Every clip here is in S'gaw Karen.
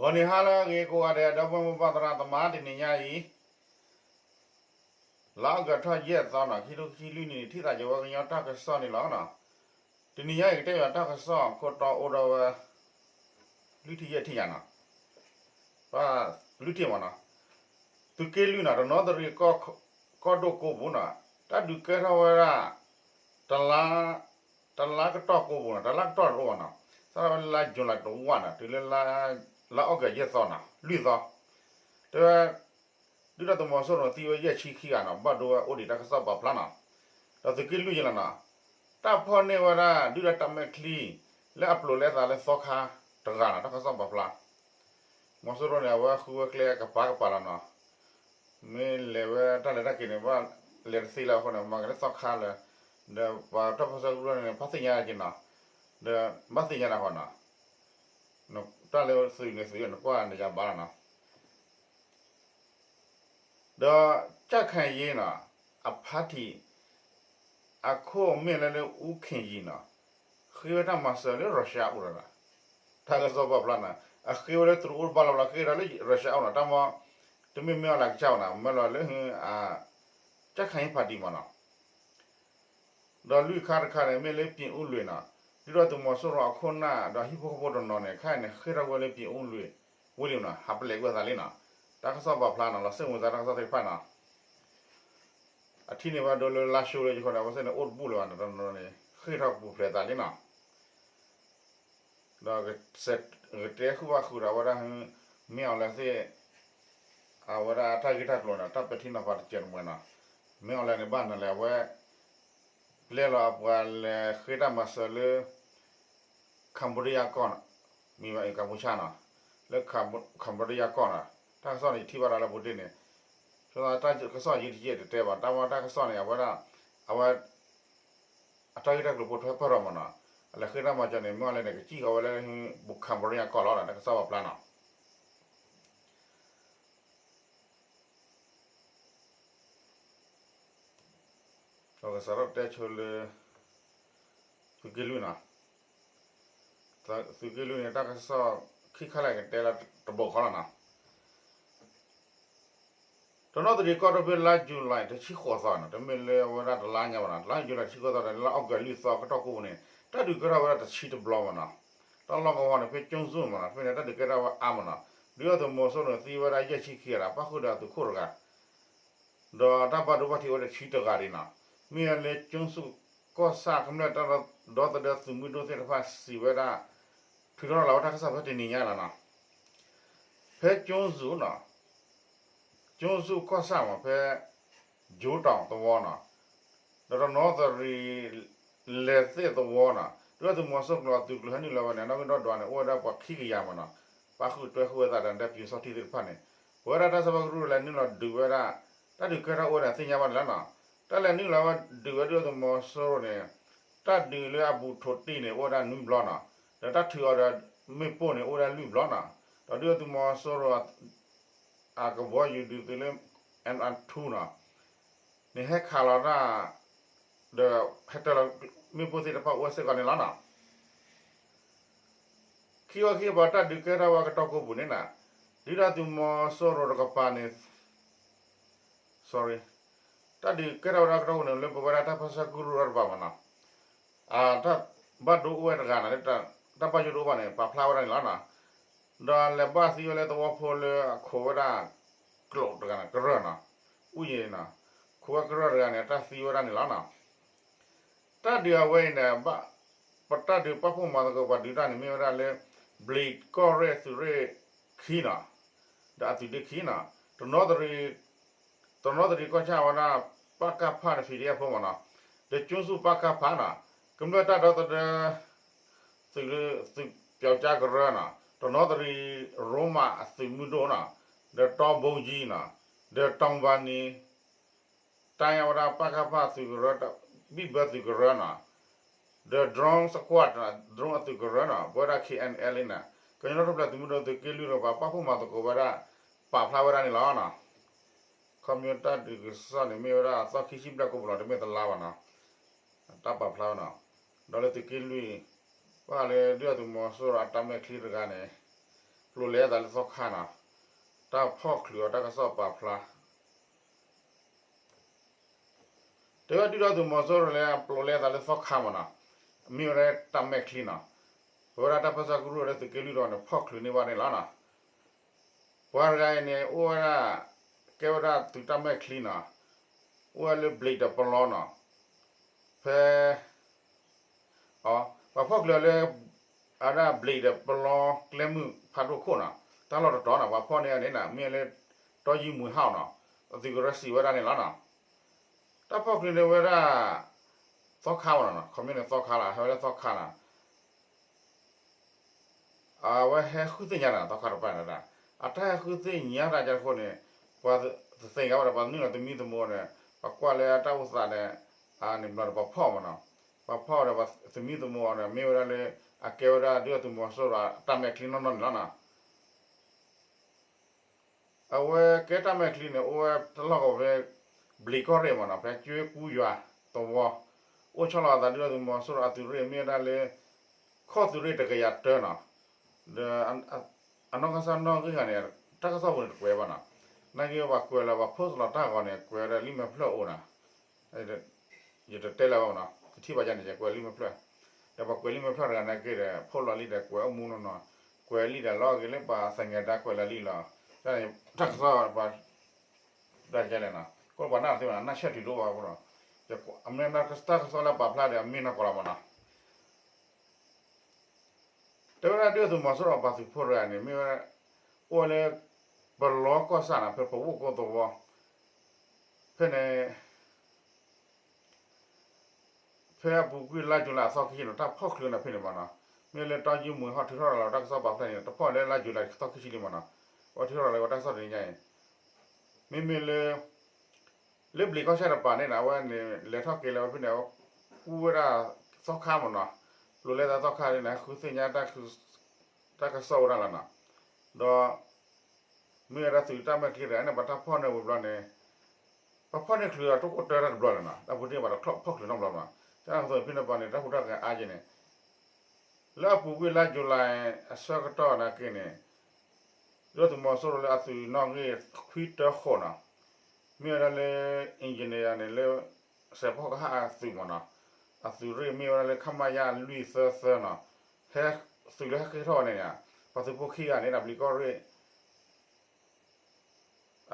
ဂီၤနံၤဟါလၢအဂ့ၤကိးဂၤဒဲး ဒီပုၢ်ဝဲၢ်မိၢ်ပၢ်သရၣ်သမါ တနံၤညါအံၤ လါအီကူးထီၣ်ယဲၢ်သီနီၤ ခံထိခံဆံလွံၢ်နံၣ်န့ၣ် ထံၣ်သးက့ၤဝဲကညီတၢ်ကစီၣ်န့ၣ်လီၤနီၤ. တနံၤညါအံၤကတဲယၤတၢ်ကစီၣ်ခိၣ်တီအိၣ်ဒီးဝဲ လွံၢ်ထံၣ်ယဲၢ်ထံၣ်ညါနီၤ, လွံၢ်ထံၣ်မးနီၤ. သုးက့လွံၢ်နီၤ တနီသရံၣ် ကီၢ်ဒိၣ်ကိးပူၤနီၤ တၢ်ဒုးကဲထီၣ်ဝဲဒၣ် တလါ တလါကတီၢ်ကိးပူၤနီၤ တလါကတီၢ်တအိၣ်ဘၣ်နီၤ, စးထီၣ်ဝဲလါယူၤလံတဝၢ်နီၤ တုၤလၢ လါအီကူးယဲၢ်သီနီၤ လွံၢ်သီ တဲဝဲ ဒုၣ်ဒါသုးမီၤစိရိၤသံဝဲယဲၢ်ဆံခံဂၤနီၤ ဘၣ်ဒိဝဲအိၣ်ဒံးတၢ်ကစီၣ်ပာ်ဖျါနီၤ. ဒီးသုးက့လွံၢ်ယဲလီၤနီၤ တၢ်ဖီၣ်န့ၢ်ဝဲဒၣ် ဒုၣ်ဒါတၢ်မဲာ်ချံ လၢအပျိးလၢအသးလၢသီခါတဂၤနီၤ တၢ်ကစီၣ်ပာ်ဖျါ မီၤစိရိၤန့ၣ် အဝဲဃုဝဲကျဲကပၤကပၤလီၤနီၤ. မ့ၢ်လဲၤဝဲတၢ်လဲၤတၢ်က့ၤန့ၣ် ဘၣ်လဲၤတသ့လၢအဃိန့ၣ် မၤက့ၤလၢသီခါလၢ ဒီးပှၤတၢ်ပၢဆှၢကရူၢ်န့ၣ် ဖးသ့ၣ်ညါက့ၤနီၤ, ဒီးဘၣ်သ့ၣ်ညါတၢ်ဃီနီၤ, တၢ်လၢသုးန့ၣ်သုး နကွၢ်န့ၣ်ယၤဘၣ်လီၤနီၤ. ဒီး ကၣ်ခၣ်ယ့နီၤ အဖါတံၣ် အခိၣ်မ့ၢ်လၢလၢ အူခ့ၣ်ယံၤနီၤ ဃ့ဝဲတၢ်မၤစၢၤလၢ Russia အိၣ်ဒီး တၢ်ကစီၣ်ပာ်ဖျါနီၤ အဃ့ဝဲလၢတရူးအိၣ်တဘၣ်လီၤဘၣ် ဃ့ဒီးလၢ Russia အိၣ်နီၤ တၢ်မီ တမ့ၢ်မ့ၢ်အီၤလၢကစၢ်ဘၣ်နီၤ မ့ၢ်လီၤလၢ ကၣ်ခၣ်ယ့ဖါတံၣ်မးနီၤ. ဒီးလွံၢ်ခါတခါန့ၣ် မ့ၢ်လၢ ပြင်ဦးလွင် နီၤ ဒုၣ်ဒါသုးမီၤစိရိၤအခိၣ်နၢ် ဒီးဟံၣ်ဖိဃီဖိတနီၤန့ၣ် ခါအံၤန့ၣ် ဃ့ထီၣ်ကွံာ်လၢ ပြင်ဦးလွင် ဝ့ၢ်လံနီၤ ဟးပလဲၤကွံာ်အသးလံနီၤ. တၢ်ကစီၣ်ပာ်ဖျါနီၤ လီၤစ့ၣ်မုာ်သးတၢ်ကစီၣ်သ့ၣ်တဖၣ်နီၤ အထံၣ်န့ၢ်ဘၣ်ဒိလၢလါရှိၤလၢယဃီန့ၣ် အဝဲသ့ၣ်န့ၣ်အိၣ်တဘူၣ်လၢၤဘၣ်နီၤ တနီၤန့ၣ် ဃ့ထီၣ်ပူၤဖျဲးသးလံနီၤ. ဒီး ကတဲဃုာ်ဘၣ်ဃုာ်ဒီးအဝဲဒၣ် မ့ၢ်အီၤလဲၣ်သ့ၣ် အဝဲဒၣ်တၢ်ဂ့ၢ်တၢ်ကျိၤန့ၣ် တၢ်ပဲာ်ထံနီၤဖးတစဲးတမှဲၤနီၤ. မ့ၢ်အီၤလဲၣ်န့ၣ် ဘၣ်နလဲၣ် အဝဲ ပျဲလီၤအပှၤလဲၤဃ့တၢ်မၤစၢၤလၢ Cambodia ကီၢ်နီၤ မ့ၢ်ဘၣ်အံၤ ကမ်ပူၤချၣ်နီၤ လၢ Cambodia ကီၢ်နီၤ တၢ်ကစီၣ်န့ၣ် ယထံၣ်ဘၣ်ဒီးလၢပူၤတ့ၢ်န့ၣ် ဆိသးတၢ်ကစီၣ်ယံာ်တယံာ်တတဲဘၣ် တၢ်မ့ၢ်တၢ်ကစီၣ်န့ၣ် အဝဲဒၣ် အဝဲ အတၢ်ဂ့ၢ်တၢ်ကျိၤဖိထွဲဖၢၣ်ထီၣ်မးနီၤ အလဲၤဃ့တၢ်မၤစၢၤန့ၣ် မ့ၢ်အီၤလဲၣ်န့ၣ် ကစံၣ်ဃီၤဝဲလၢ ပူၤ Cambodia ကီၢ်လီၤ တၢ်ကစီၣ်ပာ်ဖျါနီၤ. ဒီးကစးထီၣ်တဲဆိလၢ သုးက့လွံၢ်နီၤ သုးက့လွံၢ်န့ၣ် တၢ်ကစီၣ်ခံခါလၢကတဲလၢတဘိခီလီၤနီၤ. တနီသရံၣ်ကီၢ်ဒိၣ်ဖဲလါယူၤလံတဆံဃိးသီနီၤ တမ့ၢ်လၢအဝဲဒၣ်တလါညါဘၣ်နီၤ လါယူၤလံတဆံဃိးသီဒီး လါအီကူးလွံၢ်သီကတီၢ်ကိးပူၤန့ၣ် တၢ်ဒုးကဲထီၣ်ဝဲဒၣ်တဆံတဘျီမးနီၤ. တၢ်လီၢ်ကဝီၤန့ၣ် ဖဲကၠိၣ်စူၣ်မးနီၤ ဖဲန့ၣ် တၢ်ဒုးကဲထီၣ်ဝဲအါမးနီၤ ဒုၣ်ဒါသုးမီၤစိရိၤန့ၣ် သံဝဲဒၣ်ယဲၢ်ဆံခံဂၤဒီး ပၣ်ဃုာ်ဒီးအသုးခိၣ်တဂၤ ဒီးတၢ်ဘၣ်ဒိဘၣ်ထံးအိၣ်ဝဲဒၣ်တဆံတဂၤဒံးနီၤ. မ့ၢ်လၢကၠိၣ်စူၣ်ကီၢ်ဆၣ်ကမျၢၢ်တၢ်ဒီသဒၢသုးမုၢ်ဒိၣ်သ့ၣ်တဖၣ်စံးဝဲဒၣ် ထုးထီၣ်လီၤဝဲတၢ်ကစီၣ်ဖဲတနံၤညါလီၤနီၤ. ဖဲကၠိၣ်စူၣ်နီၤ ကၠိၣ်စူၣ်ကီၢ်ဆၣ်မး ဖဲ ကၠိၣ်တီၣ်သဝီနီၤ ဒီးတနီသရံၣ် လဲၤသ့ၣ်သဝီနီၤ ဒုၣ်ဒါသုးမီၤစိရိၤအသုးကျိၤဟဲနုာ်လီၤဝဲန့ၣ် အနီၣ်ဂံၢ်ဒီဒွးန့ၣ် အိၣ်ဝဲဒၣ်ပှၤခံကယၤမးနီၤ ပၣ်ဃုာ်တွဲဃုာ်ဝဲသးဒီး ပၠူၤစီထံသ့ၣ်တဖၣ်န့ၣ် ပဝဲဒၣ်တၢ်ဆၢဖီကရူၢ်လဲၤနုာ်လီၤဒုးဝဲဒၣ် တၢ်ဒုးကဲထီၣ်အိၣ်ဝဲန့ၣ် သ့ၣ်ညါဘၣ်န့ၣ်လီၤနီၤ. တၢ်လဲၤနုာ်လီၤဝဲဒုးဝဲဒုၣ်ဒါသုးမီၤစိရိၤန့ၣ် တၢ်ဒုးလၢအဘူးထိးတံၢ်န့ၣ် အိၣ်ဝဲဒၣ်နွံဘျီနီၤ ဒီးတၢ်ထုးအီၤဒီးမ့ၣ်ပိၢ်န့ၣ် အိၣ်ဝဲဒၣ်လွံၢ်ဘျီနီၤ ဒီးဒုၣ်ဒါသုးမီၤစိရိၤ အကဘီယူၤဒုးသုးလၢ M two နီၤ န့ၣ်ဟဲခးလီၤတၢ် ဒီးဟဲတၢၤလီၤ မ့ၣ်ပိၢ်သ့ၣ်တဖၣ်အိၣ်စ့ၢ်ကီးန့ၣ်လီၤနီၤ. ခံခီခံကပၤတၢ်ဒုးကဲထီၣ်ဝဲကတီၢ်ကိးပူၤန့ၣ်နီၤ ဒုၣ်ဒါသုးမီၤစိရိၤတကပၤန့ၣ် sorry တၢ်ဒုးကဲထီၣ်ဝဲဒၣ်ကတီၢ်ကိးပူၤန့ၣ် လၢပဝဲဒၣ်တၢ်ပၢဆှၢကရူၢ်တပၤမးနီၤ တၢ်ဘၣ်ဒိအိၣ်ဝဲတဂၤနီၤ တၢ်ဘၣ်ယိၣ်တအိၣ်ဘၣ်န့ၣ် ပာ်ဖျါဝဲဒၣ်န့ၣ်လီၤနီၤ. ဒီးလဲၤဘၣ်သံဝဲလၢသဝီဖိလၢအခိးဝဲဒၣ် ကျိာ်တဂၤန့ၣ် ကရၢၢ်နီၤ အူယံၤနီၤ ခိးဝဲကရၢၢ်တဂၤန့ၣ် တၢ်သံဝဲဒၣ်န့ၣ်လီၤနီၤ. တၢ်ဒုးအဝဲအံၤန့ၣ် ပတၢ်ဒုးပာ်ဖှိၣ်မၤသကိးပှၤဒုးတၢ်န့ၣ် မ့ၢ်ဝဲဒၣ်လၢ ဘျံးကီၢ်ရ့ၣ်သုးရ့ၣ်ခံနီၤ ဒီးအသုးဒ့ခံနီၤ တနီသရံၣ် တနီသရံၣ်ကီၢ်ဆၣ်ဝဲဒၣ် ပကဖ န့ၣ် PDF ဖိမးနီၤ ဒီးကၠိၣ်စူၣ်ပကဖနီၤ ကမျၢၢ်တၢ်ဒီသဒၢ သုးလၢသုးပၠီကၠါကရၢနီၤ တနီသရံၣ် ရိမးအသုးမုၢ်ဒိၣ်နီၤ ဒီးတီဘိကၠံနီၤ ဒီးတီဘါနံၤ တၢ်ညါဝဲဒၣ် ပကဖ သုးကရၢ ဘံၣ်ဘၢသုးကရၢနီၤ ဒီး drone squad drone အသုးကရၢနီၤ ပဝဲဒၣ် KNLA န့ၣ် ကညီဒီကလုာ်တၢ်ထူၣ်ဖျဲးသုးမုၢ်ဒိၣ်သုးက့လွံၢ်ဒီးပှၤပာ်ဖှိၣ်မၤသကိးဝဲဒၣ် ပာ်ဖျါဝဲဒၣ်န့ၣ်လီၤနီၤ. ခီဖျိတၢ်ဒုးကစီၣ်န့ၣ် မ့ၢ်ဝဲဒၣ်အသီခံဆံဘျဲၣ်ကိးပူၤလီၤ တမ့ၢ်တလါဘၣ်နီၤ တၢ်ပာ်ဖျါဝဲနီၤ ဒီးလၢသုးက့လွံၢ် ပှၤလၢဒုၣ်ဒါသုးမီၤစိရိၤအတၢ်မဲာ်ချံတဂၤန့ၣ် ပျိာ်လဲအသးလၢသီခါနီၤ, တၢ်ဖီၣ်ချုးအီၤတၢ်ကစီၣ်ပာ်ဖျါ တဲဝဲဒုၣ်ဒါသုးမီၤစိရိၤလၢအပျိာ်လဲအသးလၢသီခါမ့ၢ်နီၤ, မ့ၢ်ဝဲဒၣ်တၢ်မဲာ်ချံနီၤ, ပဝဲဒၣ်တၢ်ပၢဆှၢကရူၢ်လၢသုးက့လွံၢ်ဒီးန့ၣ် ဖီၣ်ချုးန့ၢ်ဘၣ်န့ၣ်လီၤနီၤ. ပှၤတဂၤအံၤန့ၣ် အိၣ်ဝဲဒၣ် ကဲဝဲဒၣ်သုးတၢ်မဲာ်ချံနီၤ, အိၣ်ဝဲလၢဘျံးဒီးပလီနီၤ, ဖဲ ပှၤဖီၣ်ချုးအီၤလၢ အဝဲဒၣ်ဘျံးဒီးပလီ ကျဲမုၢ်ဖးဒိၣ်ခိၣ်နီၤ, တၢ်လီၢ်တတီၤနီၤ, ပှၤဖီၣ်န့ၢ်န့ၣ် မ့ၢ်လၢ တီယံမွံဟီၣ်နီၤ, အသုးကရၢစံးဝဲဒၣ်န့ၣ်လီၤနီၤ. တၢ်ဖီၣ်ချုးန့ၢ်ဝဲဒၣ် သီခါမ့ၢ်နီၤ, ခီမ့ၢ်န့ၣ်သီခါလီၤ, ဟဲဝဲလၢသီခါနီၤ အဝဲဟဲဃုသ့ၣ်ညါတၢ်သီခါတပၤန့ၣ်ဒၣ်, အတၢ်ဟဲဃုသ့ၣ်ညါတၢ်ကၢ်အဃိန့ၣ် ပှၤသ့ၣ်ညါဝဲဒီး ပှၤနုာ်လီၤသမံသမိးန့ၣ် ပှၤကွၢ်လၢအတၢ်အိၣ်သးန့ၣ် အန့ၣ်ဘျီဒီးပှၤဖီၣ်မ့ၢ်နီၤ, ပှၤဖီၣ်ဒီးပှၤသမံသမိးအီၤန့ၣ် မ့ၢ်ဝဲဒၣ်လၢ အကဲဝဲဒၣ်ဒုၣ်ဒါသုးမီၤစိရိၤအတၢ်မဲာ်ချံနီၢ်နီၢ်န့ၣ်လီၤနီၤ. အဝဲကဲတၢ်မဲာ်ချံန့ၣ် အိၣ်ဝဲတလီၢ်ကီၢ်ဖဲ ဘျံးကီၢ်ရ့ၣ်မ့ၢ်နီၤ, ဖဲကၠွ့ကူယွၤသဝီ, အိၣ်ဆီလီၤအသးဒုၣ်ဒါသုးမီၤစိရိၤအသုးရ့ၣ်မ့ၢ်ဝဲဒၣ်လၢ ခီၣ်သုးရ့ၣ်တကယၤတၢနီၤ, ဒီး အနီၢ်ကစၢ်နီၢ်ဂံၢ်ဂၤန့ၣ် တၢ်ကစီၣ်ပူၤန့ၣ်တကွဲးဘၣ်နီၤ, နာ်က့ပှၤကွဲးလီၤ ပှၤဖိးသလီၤတၢ်ဂီၤန့ၣ် ကွဲးဝဲဒၣ်လံာ်မဲာ်ဖျၢၣ်အိၣ်နီၤ, ယတတဲလၢၤဘၣ်မ့ၢ်နီၤ, ယထံၣ်ဘၣ်ယါန့ၣ် ယကွဲးလံာ်မဲာ်ဖျၢၣ်, ဒီးပှၤကွဲးလံာ်မဲာ်ဖျၢၣ်တဂၤနာ်က့ဒီး ဖိးလီၤလံဒီးကွဲးအိၣ်မူနီၢ်နီၢ်, ကွဲးလံာ်ဒီးလီၤအဂ့ၤလၢပှၤသငဲၤဒါကွဲးလီၤလံာ်လီၤ, တၢ်ကစီၣ်ပှၤ ဒ်လဲၣ်နီၤ, ကိးပှၤနၢ်သ့ၣ်မ့ၢ်နီၤ, နၢ်ဆဲၣ်တုၤဒိၣ်ဘၣ်ဖိနီၤ, အမ့ၢ်တၢ်ကစီၣ်လၢပာ်ဖျါဒီးအမ့ၢ်နီၢ်ကီၢ်လီၤမ့ၢ်နီၤ. တဲဝဲဒၣ်ဒုၣ်ဒါသုးမီၤစိရိၤအပှၤသုးဖိတဂၤန့ၣ် မ့ၢ်ဝဲ အိၣ်ဝဲလၢ ပလီကီၢ်ဆၣ်နီၤ, ဖဲပဝိၢ်ကိၢ်သဝီ ဖဲန့ၣ် ဖဲအပူၤကွံာ်လါယူၤလံအသီခံဆံန့ၣ် တၢ်ဖီၣ်ချုးန့ၣ်ဖဲန့ၣ်မ့ၢ်နီၤ, မ့ၢ်လၢတီယံမွံဟီၣ်ထုးထီၣ်ရၤလီၤတၢ်ကစီၣ်ပာ်ဖျါန့ၣ် တဖီၣ်လၢလါယူၤလံသီခံဆံလံမ့ၢ်နီၤ, အဝဲထုးထီၣ်ရၤလီၤဝဲတၢ်ကစီၣ်တနံၤညါအံၤ, မ့မ့ၢ်လၢ လၢဘျံးကီၢ်ဆၣ်တပၤန့ၣ်နီၤ အဝဲန့ၣ် လဲၤထီၣ်က့ၤလၢဝဲဖဲန့ၣ် အဝဲကူဝဲဒၣ်သီခါမ့ၢ်နီၤ, ပျိာ်လဲသးသီခါန့ၣ် ဃုသ့ၣ်ညါ တၢ်ကစီၣ်ဝဲဒၣ်လီၤနီၤ, ဒီး မ့ၢ်ဝဲဒၣ်သုးတၢ်မဲာ်ချံတဂၤန့ၣ် ပှၤတၢ်ဖီၣ်န့ၢ်ဝံၤဘျီန့ၣ် ပှၤဖီၣ်န့ၢ်ချုးအတၢ်ကိၢ်တၢ်တဘျီလီၤနီၤ, တၢ်ပူၤတ့ၢ်ပှၤတဖီၣ်ချုးနီတဘျီနီၤ, တၢ်ကစီၣ်ဖဲန့ၣ်ပၤန့ၣ် တၢ်ဟူးတၢ်ဂဲၤအါက့ၤန့ၣ် လၢအပူၤကွံာ်လါယူၤလံ အဆၢကတီၢ်နာ်က့န့ၣ် ဒုၣ်ဒါသုးမီၤစိရိၤလၢအသုးနီၣ်ဂံၢ်ခွံတၢဃိးနီၤ, မ့ၢ်ဝဲဒၣ်လၢ engineer န့ၣ်လၢ စဲးဖီကဟၣ်အသုးမ့ၢ်နီၤ, အသုးရ့ၣ်မ့ၢ်ဝဲဒၣ်လၢ ခမရ လွံၢ်သၢသၢနီၤ, ဟဲသုးလၢဟဲဃ့ထီၣ်ဝဲန့ၣ် ပှၤသုးဖိခံဂၤန့ၣ် ဘျံးကီၢ်ရ့ၣ်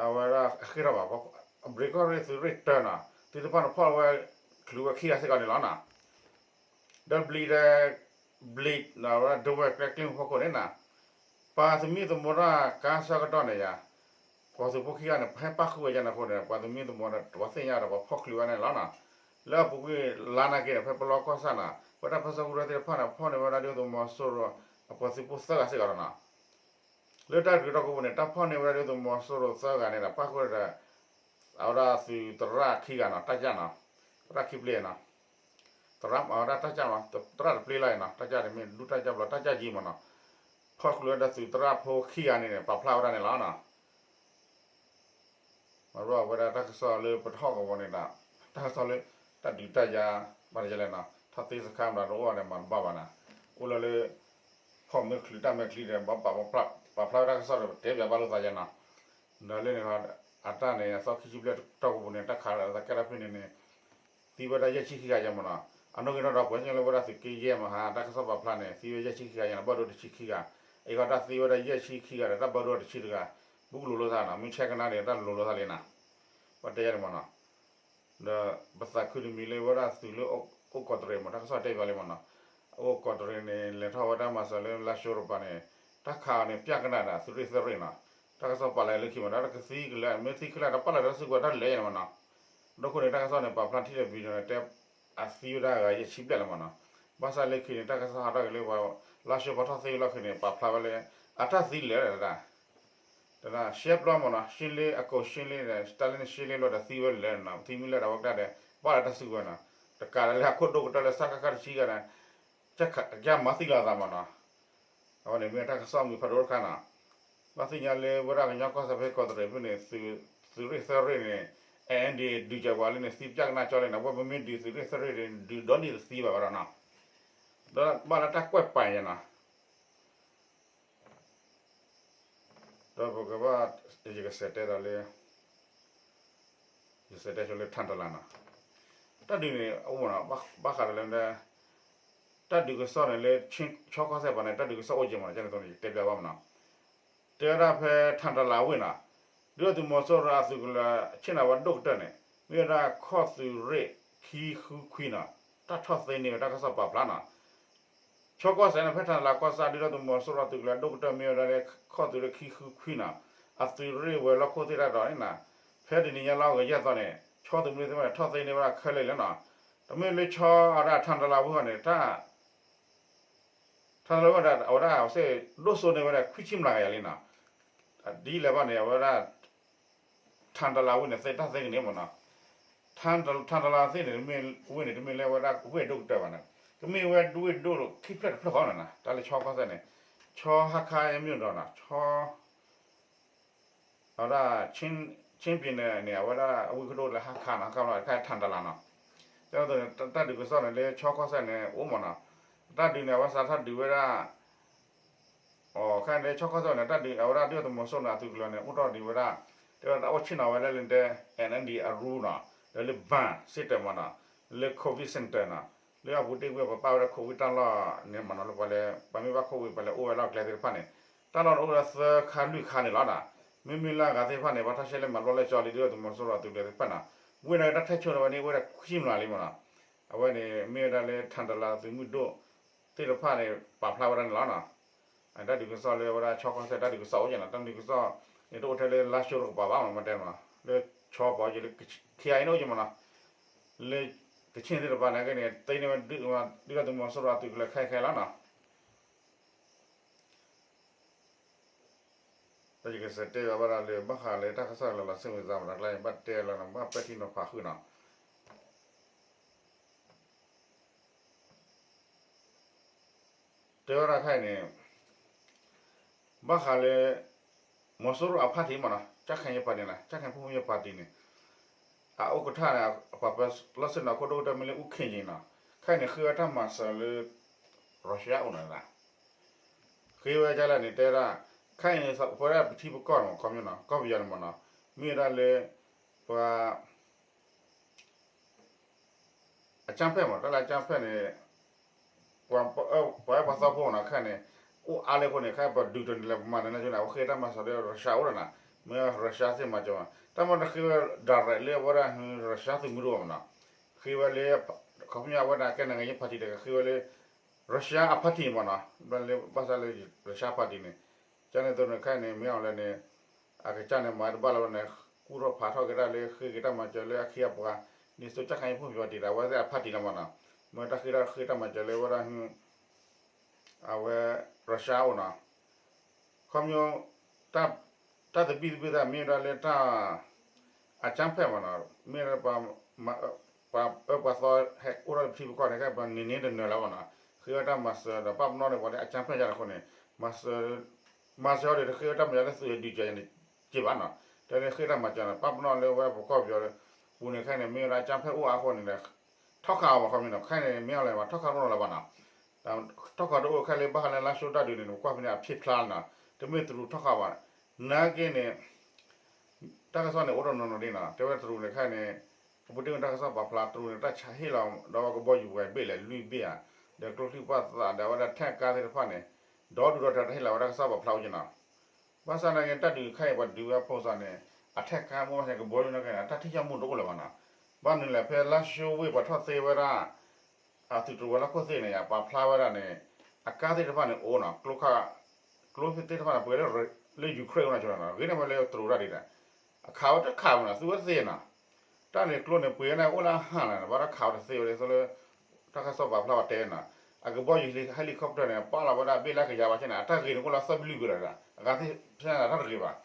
အဝဲဒၣ်ဃ့ထီၣ်ဘၣ်, ဘျံးကီၢ်ရ့ၣ်သုးရ့ၣ်တၢနီၤ, သုတဖၣ်န့ၣ်ဖီၣ်ဝဲ ချုးဝဲခံဂၤစ့ၢ်ကီးန့ၣ်လီၤနီၤ, ဒီးဘျံးဒီး ဘျံး ဝဲဒၣ်ဒဝဲၢ်ကျဲကျ့မုၢ်ဖီခိၣ်န့ၣ်နီၤ, ပှၤသမံသမိးတၢ်ကါဆၢကတီၢ်န့ၣ်ယါ, ပှၤသုးဖိခံဂၤန့ၣ် ဟဲပၣ်ဃုာ်ဝဲယါန့ၣ်အဃိန့ၣ် ပှၤသမံသမိးဒီး ပှၤသ့ၣ်ညါဒီးပှၤဖီၣ်ချုးဝဲန့ၣ်လီၤနီၤ, လၢအပူၤကွံာ်လါနာ်က့န့ၣ် ဖဲပလီကီၢ်ဆၣ်နီၤ ပတၢ်ပၢဆှၢကရူၢ်သ့ၣ်တဖၣ်န့ၣ် ဖီၣ်န့ၢ်ဝဲဒၣ်ဒုၣ်ဒါသုးမီၤစိရိၤ အပှၤသုးဖိသၢဂၤစ့ၢ်ကီးလီၤနီၤ လၢတၢ်ဒုးတၢ်ကီပူၤန့ၣ် တၢ်ဖီၣ်န့ၢ်ဝဲဒၣ်ဒုၣ်ဒါသုးမီၤစိရိၤသၢဂၤန့ၣ်ဒီး ပၣ်ဃုာ်ဒီး အဝဲဒၣ်သုးသရၣ်ခံဂၤနီၤ တၢ်ကၢ်နီၤ, သရၣ်ခံပျ့ၤနီၤ, သရၣ်ဝဲဒၣ်တၢ်ကၢ်မး သရၣ်တပျ့ၤလီၤအံၤနီၤ တၢ်ကၢ်န့ၣ်မ့ၢ်ဒုၣ်တၢ်ကၢ်ဘျီ တၢ်ကၢ်ကံမးနီၤ, ဖီၣ်ချုးဝဲဒၣ်သုးသရၣ်ဖိခံဂၤန့ၣ်န့ၣ် ပာ်ဖျါဝဲဒၣ်န့ၣ်လီၤနီၤ မ့ၢ်ဝဲဒၣ်တၢ်ကစီၣ်လၢပထီၣ်ကဝီၤန့ၣ်ဒီး တၢ်ကစီၣ်လၢ တၢ်ဒုးတၢ်ယၤ ဘၣ်တယလဲၣ်နီၤ ထီၣ်သ့စခါမးဒီးတအိၣ်န့ၣ်မၤတဘၣ်ဘၣ်နီၤ, အိၣ်လၢလၢ ဖီၣ်မဲာ်ချုးတၢ်မဲာ်ချံဒီး ဘၣ်ပာ်ဖျါဝဲတၢ်ကစီၣ်ဒီး ပတဲပၠးဘၣ်လိာ်သးယဲနီၤ, ဒီးလၢန့ၣ် အတၢ်န့ၣ် သီခံဆံဘျဲၣ်တီၢ်ကပူၤန့ၣ် တၢ်ခးလၢသးကဲထီၣ်ဖဲန့ၣ်န့ၣ် သံဝဲဒၣ်ယဲၢ်ဆံခံဂၤယဲမးနီၤ, အနီၣ်ဂံၢ်နီၣ်ဒွးပှဲၤညါလၢဝဲဒၣ်သုးက့ယဲၢ်မဟါ တၢ်ကစီၣ်ပာ်ဖျါန့ၣ် သံဝဲယဲၢ်ဆံခံဂၤယဲနီၤ ဘၣ်ဒိတဆံခံဂၤ, အဂီၢ်တၢ်သံဝဲဒၣ်ယဲၢ်ဆံခံဂၤဒီး တၢ်ဘၣ်ဒိတဆံတဂၤ, ဘူးကလိၤလိာ်သးနီၤ မ့ၢ်ဆဲကနါန့ၣ် တၢ်လိၤလိာ်သးလံနီၤ, ဘၣ်တဲယဲန့ၣ်မးနီၤ ဒီးပသးခုတမံၤလၢဝဲဒၣ်သုးလၢအိၣ်ကီးတရံးမး တၢ်ကစီၣ်တဲပၠးလံမးနီၤ, အိၣ်ကီးတရံးန့ၣ် လဲၤထီၣ်ဝဲတၢ်မၤစၢၤလၢလါၡိတပၤန့ၣ် တၢ်ခးအီၤန့ၣ် ပၠးကနၣ်ဒီးသုးရ့ၣ်သၢရ့ၣ်နီၤ, တၢ်ကစီၣ်ပာ်လၢလၢခံမး ဒီးကသံကလၢာ် မ့ၢ်သံကလၢာ်ဒီး ပာ်လၢတၢ်စုကဝဲၤတၢ်လဲၤယဲန့ၣ်မးနီၤ, ဒီးအဃိန့ၣ် တၢ်ကစီၣ်န့ၣ် ပာ်ဖျါထံၣ်ဒီး video န့ၣ် တဲ အသံဝဲဒၣ်အဂၤယဲၢ်ဆံဘျဲၣ်လၢမးနီၤ, ဘၣ်ဆၣ်လၢခံန့ၣ် တၢ်ကစီၣ်ဟးထီၣ်က့ၤလၢပှၤ လါၡိပှၤထီၣ်သ့ဝဲလီၢ်ခံန့ၣ် ပာ်ဖျါဝဲလၢ အတၢ်သံလၢာ်ဒၣ် တဒၣ် ရှဲပျီမးနီၤ ရှင်းလင်း အကုန်ရှင်းလင်း Stalin ရှင်းလင်း လီၤဒီးသံဝဲလၢာ်နီၤ သံမ့ၢ်လၢာ်ဒီးဝဲကျါဒီး ဘၣ်လၢတၢ်စုကဝဲၤနီၤ တကးဒၣ်လၢအခိၣ်ဒိၣ်ကတၢၢ်လၢ စကခ တဆံဂၤန့ၣ် ကမၤသံလီၤအသးမးနီၤ အဝဲန့ၣ်မ့ၢ်တၢ်ကစီၣ်မုာ်ဖးဒိၣ်တခါနီၤ ဘၣ်သ့ၣ်ညါလၢဝဲဒၣ်ကညီကီၢ်စဲၣ်ဖဲကီးတရံးဖဲန့ၣ် သုးရ့ၣ်သၢရ့ၣ်န့ၣ် အဲၣ်ဒိးဒုးကဲပှၤလၢန့ၣ် သံပၠးကနၣ်ကၠီလံနီၤ ဝဲပမ့ၢ်ဒုးသုးရ့ၣ်သၢရ့ၣ်န့ၣ် ဒုးဒီနံၣ်တသံဘၣ်ဝဲဒၣ်နီၤ ဒီးဘၣ်လၢတၢ်ကွဲးပာ်ယဲနီၤ ဒီးပကဘၣ်, ယကစံးတဲဒီးလၢ, ယစံးတဲဆိလၢ ထၣ်တလး နီၤ, တၢ်ဒုးန့ၣ်အိၣ်မးနီၤ, ဘၣ်ဃးဒီးလၢ တၢ်ဒုးကစီၣ်န့ၣ်လၢ ဆီကီၢ်စဲၣ်ပူၤန့ၣ် တၢ်ဒုးကစီၣ်အိၣ်က့ၤမးနီၤ, ကန့ၣ်အသိးန့ၣ် ယတဲပျးဘၣ်မးနီၤ, တဲဝဲဒၣ်ဖဲထၣ်တလးဝ့ၢ်နီၤ, ဒုၣ်ဒါသုးမီၤစိရိၤအသုးကလၢၤဆ့ၣ်နီၤဝဲဒိၣ်ကတၢၢ်န့ၣ် မ့ၢ်ဝဲဒၣ်ခီၣ်သုးရ့ၣ်ခံဃုခွံနီၤ, တၢ်ထီၣ်သ့န့ၢ်ဝဲတၢ်ကစီၣ်ပာ်ဖျါနီၤ ဆီကီၢ်စဲၣ်န့ၣ် ဖဲထၣ်တလးကီၢ်ဆၣ် ဒုၣ်ဒါသုးမီၤစိရိၤအသုးကလၢၤဒိၣ်ကတၢၢ်မ့ၢ်ဝဲဒၣ်လၢ ခီၣ်သုးရ့ၣ်ခံဃုခွံနီၤ, အသုးရ့ၣ်ဝဲၤလီၢ်ခိၣ်သ့ၣ်တဖၣ်ဒီးန့ၣ်နီၤ, ဖဲတနံၤညါလီၤဂာ်ယဲၢ်သီန့ၣ် ဆီသုးမုၢ်သ့ၣ်တဖၣ်န့ၣ် ထီၣ်သ့န့ၢ်ဝဲဒၣ်ခဲလၢာ်လံနီၤ, တမ့ၢ်လၢဆီအဝဲဒၣ်ထၣ်တလးဝ့ၢ်ဃီန့ၣ် တၢ် ထၣ်တလးဝ့ၢ်ဒီး အဝဲဒၣ်စ့ၢ်ဒိၣ်စိန့ၢ်ဝဲဒၣ်ခွံဆံမျးကယၤလံနီၤ, ဒ်လဲၣ်ဘၣ်န့ၣ် အဝဲဒၣ် ထၣ်တလးဝ့ၢ်န့ၣ် သ့တၢ်သ့ကန့ၢ်မးနီၤ, ထၣ်တလးသ့ၣ်န့ၣ် ဝ့ၢ်န့ၣ် တမ့ၢ်လၢအဝဲဒၣ်ဝ့ၢ်ဒိၣ်ကတၢၢ်ဘၣ်နီၤ, ကမ့ၢ်ဝဲဒၣ်ဝ့ၢ်ဒိၣ်ခံဖျၢၣ်တဖျၢၣ်ဃီနီၤ, တၢ်လၢဆီကီၢ်စဲၣ်န့ၣ် ဆီဟါခါအမ့ၢ်ဒီးနီၤ, ဆီ အဝဲဒၣ် ချင်းပြည်နယ်န့ၣ် အဝဲဒၣ်အဝ့ၢ်ကဒိၣ်လၢဟါခါနီၤ, ဟါခါဘျီတခါထၣ်တလးနီၤ, ကန့ၣ်အသိးန့ၣ် တၢ်ဒုးကစီၣ်န့ၣ်လၢဆီကီၢ်စဲၣ်န့ၣ် အိၣ်မးနီၤ, တၢ်ဒုးန့ၣ် အဝဲစးထီၣ်ဒုးဝဲဒၣ် အခဲအံၤန့ၣ် ဆီကီၢ်စဲၣ်န့ၣ် တၢ်ဒုးအဝဲဒၣ်ဒုၣ်ဒါသုးမီၤစိရိၤန့ၣ် အသုးကလၢၤန့ၣ် အိၣ်ထီၣ်ဒံးဝဲဒၣ်, တဲဝဲဒၣ်တၢ်အိၣ်ဆ့ၣ်နီၤဝဲလၢလၢတဲ NND အရူနီၤ, ဒီးလၢ ဘဏ်စ့ၢ်တၢးမးနီၤ, လၢ covid center နီၤ, လၢအပူၤတ့ၢ်ကွံာ်ပပာ်ဝဲဒၣ် covid တၢ်လီၢ်န့ၣ်မးနီၤ, လၢပှၤလၢ ပှၤမ့ၢ်ဘၣ် covid ပှၤလၢအိၣ်ဝဲလီၢ်ကျဲသ့ၣ်တဖၣ်န့ၣ်, တၢ်လီၢ်န့ၣ်အိၣ်ဝဲဒၣ်သၢခါလွံၢ်ခါန့ၣ်လီၤနီၤ, မ့မ့ၢ်လၢအဂၤသ့ၣ်တဖၣ်န့ၣ် ပှၤထီၣ်ရှဲလၢမၤဘျီၣ်လၢကၠီလံ ဒုၣ်ဒါသုးမီၤစိရိၤအသုးကလၢၤသ့ၣ်တဖၣ်နီၤ, ဝ့ၢ်န့ၣ်တၢ်ထဲဆိန့ၣ်ဝဲန့ၣ် အိၣ်ဝဲဒၣ်ခွံဆံမျးလံမးနီၤ, အဝဲန့ၣ် မ့ၢ်ဝဲဒၣ်လၢထၣ်တလးသုးမုၢ်ဒိၣ်သ့ၣ်တဖၣ်န့ၣ် ပာ်ဖျါဝဲဒၣ်န့ၣ်လီၤနီၤ, တၢ်ဒုးကစီၣ်လၢအဝဲဒၣ်ဆီကီၢ်စဲၣ် တၢ်ဒုးကစီၣ်အိၣ်က့ၤနီၤ, တၢ်ဒုးကစီၣ်န့ၣ် တအိၣ်ထဲလၢလါၡိတကပၤဘၣ်မး မ့ၢ်တဲမးနီၤ, လၢဆီပီက့ၤလၢ ခ့ယၤအံၤ န့ၣ်အိၣ်က့ၤမးနီၤ, လၢကခ့ၣ်သ့ၣ်တဖၣ်န့ၣ်က့န့ၣ် သ့န့ၢ်ဝဲဒုၣ်ဒါသုးမီၤစိရိၤအသုးကလၢၤခဲခဲလီၤနီၤ ဒီးယကစံးတဲဘၣ်ဝဲဒၣ်လၢ ဘၣ်ဃးလၢတၢ်ကစီၣ်လၢလီၤဆ့ၣ်မုာ်သးမး တၢ်ကျါန့ၣ် ဘၣ်တဲလီၤနီၤ ဘၣ်ပဲာ်ထံနီၤဖးဃုာ်နီၤ, တဲဝဲဒၣ်ခဲအံၤန့ၣ် ဘၣ်ဃးလၢ မီၤစိရိၤအဖါတံၢ်မးနီၤ ကြံ့ခိုင်ရေးပါတီ န့ၣ်နီၤ ကြံ့ခိုင်ရေးပါတီ န့ၣ် အအိၣ်ကထၣ်န့ၣ် ပှၤပၢၤလီၢ်ဆ့ၣ်နီၤခိၣ်ဒိၣ်ကတၢၢ်မ့ၢ်လၢ ဦးခင်ဇေ နီၤ ခဲအံၤန့ၣ် ဃ့ဝဲတၢ်မၤစၢၤလၢ ရၢၡါအိၣ်နီၤ ဃ့ဝဲဒ်လဲၣ်န့ၣ် တဲဝဲဒၣ် ခဲအံၤန့ၣ် ပဝဲဒၣ်ပထံပကီၢ်န့ၣ်မး ခီပညီနီၤ ကီၢ်ပယီၤန့ၣ်မးနီၤ မ့ၢ်ဝဲဒၣ်လၢ ပှၤ အကြမ်းဖက်မး တၢ်လၢအကြမ်းဖက်န့ၣ် ပှၤပှၤသီဖိနီၤ ခဲအံၤန့ၣ် အိၣ်အါလၢအဃိန့ၣ် ခဲအံၤပဒုးတန့ၢ်လၢပမၤန့ၣ်နီၤ အဝဲဃ့တၢ်မၤစၢၤလၢရၢၡါအိၣ်ဒီးနီၤ မ့ၢ်ရၢၡါသ့ၣ်မၤစၢၤမး တၢ်မ့ၢ်တဃ့ဝဲ direct လၢအဝဲဒၣ် ရၢၡါသုးမုၢ်ဒိၣ်မးနီၤ ဃ့ဝဲလၢ ခီပညီအဝဲဒၣ်ကဲ နိုင်ငံရေးပါတီ ဒီးကဃ့ဝဲလၢ ရၢၡါအဖါတံၢ်မးနီၤ ဘၣ်လၢဘၣ်ဆၣ်လၢ ရၢၡါဖါတံၢ်န့ၣ် ကန့ၣ်အသိးန့ၣ် ခဲအံၤန့ၣ် မ့ၢ်အီၤလဲၣ်န့ၣ် အကစၢ်န့ၣ် မၤတဘၣ်လၢၤဘၣ်န့ၣ် ကူၣ်ထီၣ်ဖးထီၣ်က့ၤတၢ်လၢဃ့က့ၤတၢ်မၤစၢၤလၢအခ့အပှၤ ဒ်သိး ကြံ့ခိုင်ရေးပါတီ ဒီးအဝဲသ့ၣ်အဖါတံၢ်လီၤမးနီၤ မ့ၢ်တၢ်ဃ့တၢ်ဃ့တၢ်မၤစၢၤလၢအဝဲဒၣ် အဝဲ ရၢၡါအိၣ်နီၤ ခီပညီ တၢ်သဘံၣ်သဘုၣ်သ့ၣ်မ့ၢ်ဝဲဒၣ်လၢတၢ် အကြမ်းဖက်မးနီၤ မ့ၢ်ဝဲဒၣ် ပှၤအၢပှၤသီဟဲအိၣ်ထီၣ်လၢပထံပကီၢ်န့ၣ် ခဲအံၤပှၤန့ၢ်န့ၢ်တနၢၤလၢၤဘၣ်နီၤ ဃ့ဝဲတၢ်မၤစၢၤဒီး ပာ်ပနီၣ်န့ၢ်ပှၤလၢအကြမ်းဖက် ယါန့ၣ်အဃိန့ၣ် မၤစၢၤ မၤစၢၤအီၤဒီး တဃ့ဝဲတၢ်မၤစၢၤလၢသုးဒုးကဲၤန့ၣ် က့ၤဘၣ်နီၤ တဲန့ၣ်ဃ့တၢ်မၤစၢၤန့ၣ် ပာ်ပနီၣ်လၢဝဲပကီၢ်ပယီၤပူၤန့ၣ် ခဲအံၤန့ၣ် မ့ၢ်ဝဲဒၣ်အကြမ်းဖက်အိၣ်အါအဃိန့ၣ်ဒီး ထီၣ်ခးအီၤမး ခီပညီနီၤ ခဲအံၤန့ၣ် မ့ၢ်အီၤလဲၣ်မး ထီၣ်ခးတအိၣ်နီၤလၢၤဘၣ်နီၤ ထီၣ်ခးတအိၣ်ခဲလၢာ် ဘၣ်ဃးလၢလါၡိတၢ်ဒုးန့ၣ် နကွၢ်ဖဲန့ၣ် အဖျ့ဖျါလီၤနီၤ တမ့ၢ်တရူးထီၣ်ခးဘၣ် နာ်က့န့ၣ် တၢ်ကစီၣ်န့ၣ် အိၣ်တနီၤနီၤဒ်နီၤ တဲဝဲတရူးန့ၣ် ခဲအံၤန့ၣ် အပူၤတ့ၢ်ဝဲတၢ်ကစီၣ်ပာ်ဖျါ တရူးန့ၣ် တၢ်ဆါဟ့ၣ်လီၤ ဒီးကဘီယူၤပှဲၤဘ့ၣ်လဲၣ် လွံၢ်ဘ့ၣ်ဧါ ဒီးကျိချံပှၢ်သးဒီးအဝဲဒၣ် tank ကါသ့ၣ်တဖၣ်န့ၣ် ဒီဒူၣ်ဒီထၢ တၢ်ဟ့ၣ်လီၤဝဲဒၣ် တၢ်ကစီၣ်ပာ်ဖျါအိၣ်က့ၤနီၤ ဘၣ်ဆၣ်နာ်က့ တၢ်ဒုးခဲအံၤပှၤဒုးဝဲဖိစီန့ၣ် အ tank ကါမ့ၢ်ဘၣ်ဆၣ် ကဘီယူၤနာ်က့န့ၣ် တၢ်ထံၣ်ယၢ်မူတအိၣ်လၢၤဘၣ်နီၤ ဘၣ်မနုၤလဲၣ် ဖဲလါၡိဝ့ၢ်ပှၤထီၣ်သ့ဝဲဒၣ် အသုးတရူးဝဲၤလီၢ်ခိၣ်သ့ၣ်န့ၣ် ပာ်ဖျါဝဲဒၣ်န့ၣ် အကါသ့ၣ်တဖၣ်န့ၣ်အိၣ်နီၤ ကျိခါ ကျိသ့ၣ်တဖၣ်န့ၣ် ပှဲၤလၢ လၢ Ukraine အိၣ်နီၤ ဂ့ၤန့ၢ်ဝဲလၢတရူးတၢ်ဒ်န့ၣ် အခးဝဲတခးမးနီၤ သူဝဲသ့နီၤ တၢ်န့ၣ်ကျိန့ၣ် ပှ့ၤန့ၣ်အိၣ်လၢအဟၣ်န့ၣ် ဘၣ်တၢ်ခးဝဲတသ့ဝဲဒ်သိးလၢ တၢ်ကစီၣ်ပာ်ဖျါဝဲတဲနီၤ အကဘီယူၤ helicopter န့ၣ် ပာ်လီၤဝဲဒၣ်ဘ့ၣ်လၢကယၤဘၣ်ဆၣ်န့ၣ် အတၢ်ဂ့ၤန့ၣ် အိၣ်လၢသၢဘျုးဘ့ၣ်လီၤ အဂၤသ့ၣ်ဖဲန့ၣ်တၢ်တဂ့ၤဘၣ်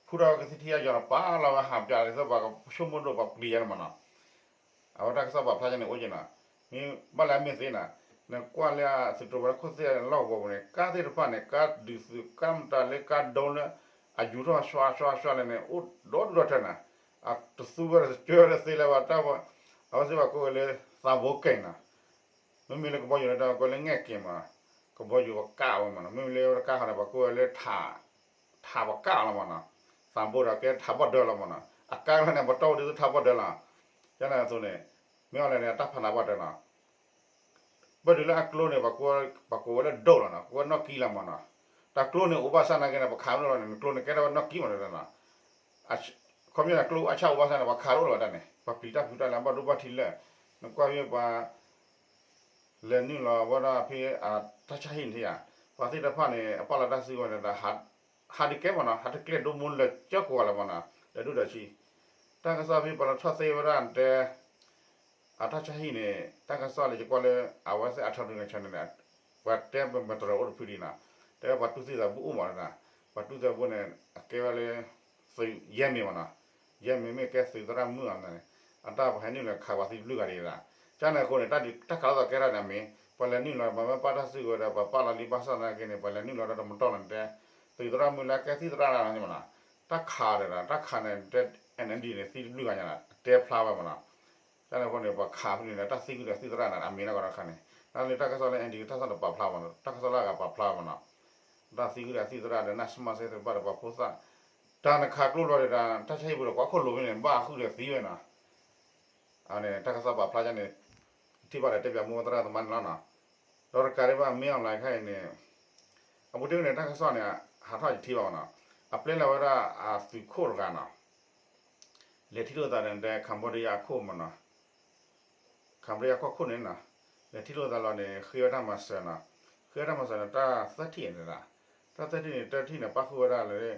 ဖုထီၣ်ကသံၣ်ထံၣ်ယါယီၤနီၤ ပာ်လီၤဝဲဟးပၠးဒ်သိးပှၤကဆိကမိၣ်ဒိၣ်ပှၤပျံၤယါန့ၣ်မးနီၤ အဝဲတၢ်ကစီၣ်ပာ်ဖျါန့ၣ်အိၣ်က့ၤနီၤ မ့ၢ်ဘၣ်လၢအမ့ၢ်သ့နီၤ နကွၢ်လၢအသုးတရူးဝဲၤလီၢ်ခိၣ်သ့ၣ်လီၢ်ကဝီၤပူၤန့ၣ် ကါသ့ၣ်တဖၣ်န့ၣ် ကါဒုးသုး ကါမတၤလၢကါဒိလၢ အယူၤထီၣ်ဆွါဆွါဆွါလဲၣ်န့ၣ် အိၣ်ဒီဒူၣ်ဒီထၢနီၤ အတသူဝဲတစၢဝဲတသ့လၢၤဘၣ် တၢ် အဝဲသ့ၣ်ပှၤကိးဝဲလၢ သးဘိက့ၤနီၤ မ့မ့ၢ်လၢကဘီယူၤန့ၣ် တၢ်ကိးလၢငဲၢ်က့ၤမး ကဘီယူၤပကးဝဲမးနီၤ မ့မ့ၢ်လၢတကးဃီန့ၣ် ပှၤကိးဝဲလၢထး ထးပကၢ်လီၤမးနီၤ, သးဘိဒီးကဲထးဘီၣ်ဒၢလီၤမးနီၤ, အကါလီၤန့ၣ် ပတီၢ်ဝဲဒ်သိးထးဘီၣ်ဒၢလီၤ, ကန့ၣ်အသိးန့ၣ် မ့ၢ်အီၤလဲၣ်န့ၣ် အတၢ်ဖးနးဘၣ်ဒၢနီၤ ဘၣ်ဒုးလၢအကျိန့ၣ် ပှၤကိးဝဲလၢဒိၣ်လီၤနီၤ, ကိးဝဲနီၣ်ကံလီၤမးနီၤ, တၢ်ကျိန့ၣ်အိၣ်ဘၣ်ဆၣ်နာ်က့န့ၣ် ပခးမ့ၢ်လီၤန့ၣ် နကျိန့ၣ်ကဲထီၣ်ဝဲနီၣ်ကံမးနီၤ, ခီပညီန့ၣ် ကျိအဆၣ်အိၣ်ဘၣ်ဆၣ်န့ၣ် ပှၤခးတအိၣ်လၢၤဝဲဒၣ်န့ၣ် ပှၤပျံၤတၢ်ဖုးတၢ်လၢအဘၣ်ဒိဘၣ်ထံးလၢ နကွၢ်ဖဲပှၤ လဲၤနုာ်လီၤဝဲဒၣ်ဖဲ တၢ်ဆါဟံၣ်န့ၣ်ဧါ, ပှၤသ့ၣ်တဖၣ်န့ၣ် အပာ်လီၤတၢ်စုကဝဲၤန့ၣ်ဒီး ဟးဒုးကဲမးနီၤ, ဟးတကျဲဒိမူလၢာ်ကၠီကိးဂၤလီၤမးနီၤ, ဒီးဒိၣ်ဒီးဆံး, တၢ်ကစီၣ်ဖဲပှၤလီၤထီၣ်သ့ဝဲဒၣ်တဲ အတၢ်ဆါဟံၣ်န့ၣ် တၢ်ကစီၣ်လၢယကွၢ်လၢ အဝဲသ့ၣ်အထီဒုးန့ၣ်ဆၢန့ၣ် ပှၤတဲပမတရၢအိၣ်တဖုဒံးနီၤ, တဲပှၤတူၢ်သံသးဘူၣ်အိၣ်မးနီၤ, ပှၤတူၢ်သံသးဘူၣ်န့ၣ် အကဲဝဲလၢ သုးယဲၢ်မံၤမးနီၤ, ယဲၢ်မံၤမ့ၢ်ကဲသုးသရၣ်မုၣ်အီၤန့ၣ် အတၢ်ပှၤဟဲနုာ်လီၤခးပှၤသံဘျုးဂၤဒံးဒၣ်, ကန့ၣ်အဃိန့ၣ် တၢ်ခးလိာ်သးကဲထီၣ်န့ၣ်အမ့ၢ် ပှၤလဲၤနုာ်လီၤ ပှၤမ့ၢ်ပာ်တၢ်စုကဝဲၤဒီး ပှၤပာ်လီၤလံဘၣ်ဆၣ်နာ်က့န့ၣ် ပှၤလဲၤနုာ်လီၤဒီးတမတီၢ်လီၤန့ၣ်တဲ သုးသရၣ်မုၣ်လၢအကဲသုးသရၣ်န့ၣ်မးနီၤ, တၢ်ခးဒီး တၢ်ခးန့ၣ် NLD န့ၣ် သံတဘျုးဂၤညါနီၤ အတဲဖျါဝဲမးနီၤ, ကန့ၣ်အဃိန့ၣ် ပှၤခးဖဲန့ၣ်ဒီး တၢ်သံကွံာ်ဒီးသုးသရၣ်န့ၣ် အမ့ၢ်နီၢ်ကီၢ်ဒီးခါန့ၣ် နာ်လၢတၢ်ကစီၣ်လၢ NLD တၢ်ကစီၣ်ဒီးပာ်ဖျါမးနီၤ, တၢ်ကစီၣ်လၢအဂၤပာ်ဖျါဝဲမးနီၤ, တၢ်သံကွံာ်ဒီးသုးသရၣ်ဒီး နၢ်စမၢ်စ့သ့ၣ်တဖၣ်ဒီးပှၤဖိသၣ် တၢ်နခးကျိလီၤဒီး တၢ်ဆါဟံၣ်ပူၤဒီး ကွၢ်ခိၣ်လိာ်ဖဲန့ၣ် ဘၣ်ဃုာ်ဒီးသံဝဲနီၤ, အန့ၣ် တၢ်ကစီၣ်ပာ်ဖျါန့ၣ် ထံၣ်ဘၣ်ဒီးတဲပၠးမိၢ်သရၣ်သမါန့ၣ်လီၤနီၤ, ဒီးတကးဒံးဘၣ် မ့ၢ် online ခါအံၤန့ၣ် အပူၤတ့ၢ်န့ၣ် တၢ်ကစီၣ်န့ၣ် ဟးထီၣ်ယထံၣ်ဘၣ်မးနီၤ, အပျဲလီၤဝဲဒၣ်အသုးခိၣ်တဂၤနီၤ လဲၤထံၣ်လိာ်သးဒီး Cambodia အခိၣ်မးနီၤ, Cambodia ကီၢ်ခိၣ်န့ၣ်နီၤ, လဲၤထံၣ်လိာ်သးလီၤန့ၣ် ဃ့ဝဲတၢ်မၤစၢၤနီၤ, ဃ့ဝဲတၢ်မၤစၢၤန့ၣ် တၢ်သၢထံၣ်န့ၣ်ဒၣ်, တၢ်သၢထံၣ်န့ၣ် တထံၣ်န့ၣ် ပၣ်ဃုာ်ဝဲဒၣ်လၢ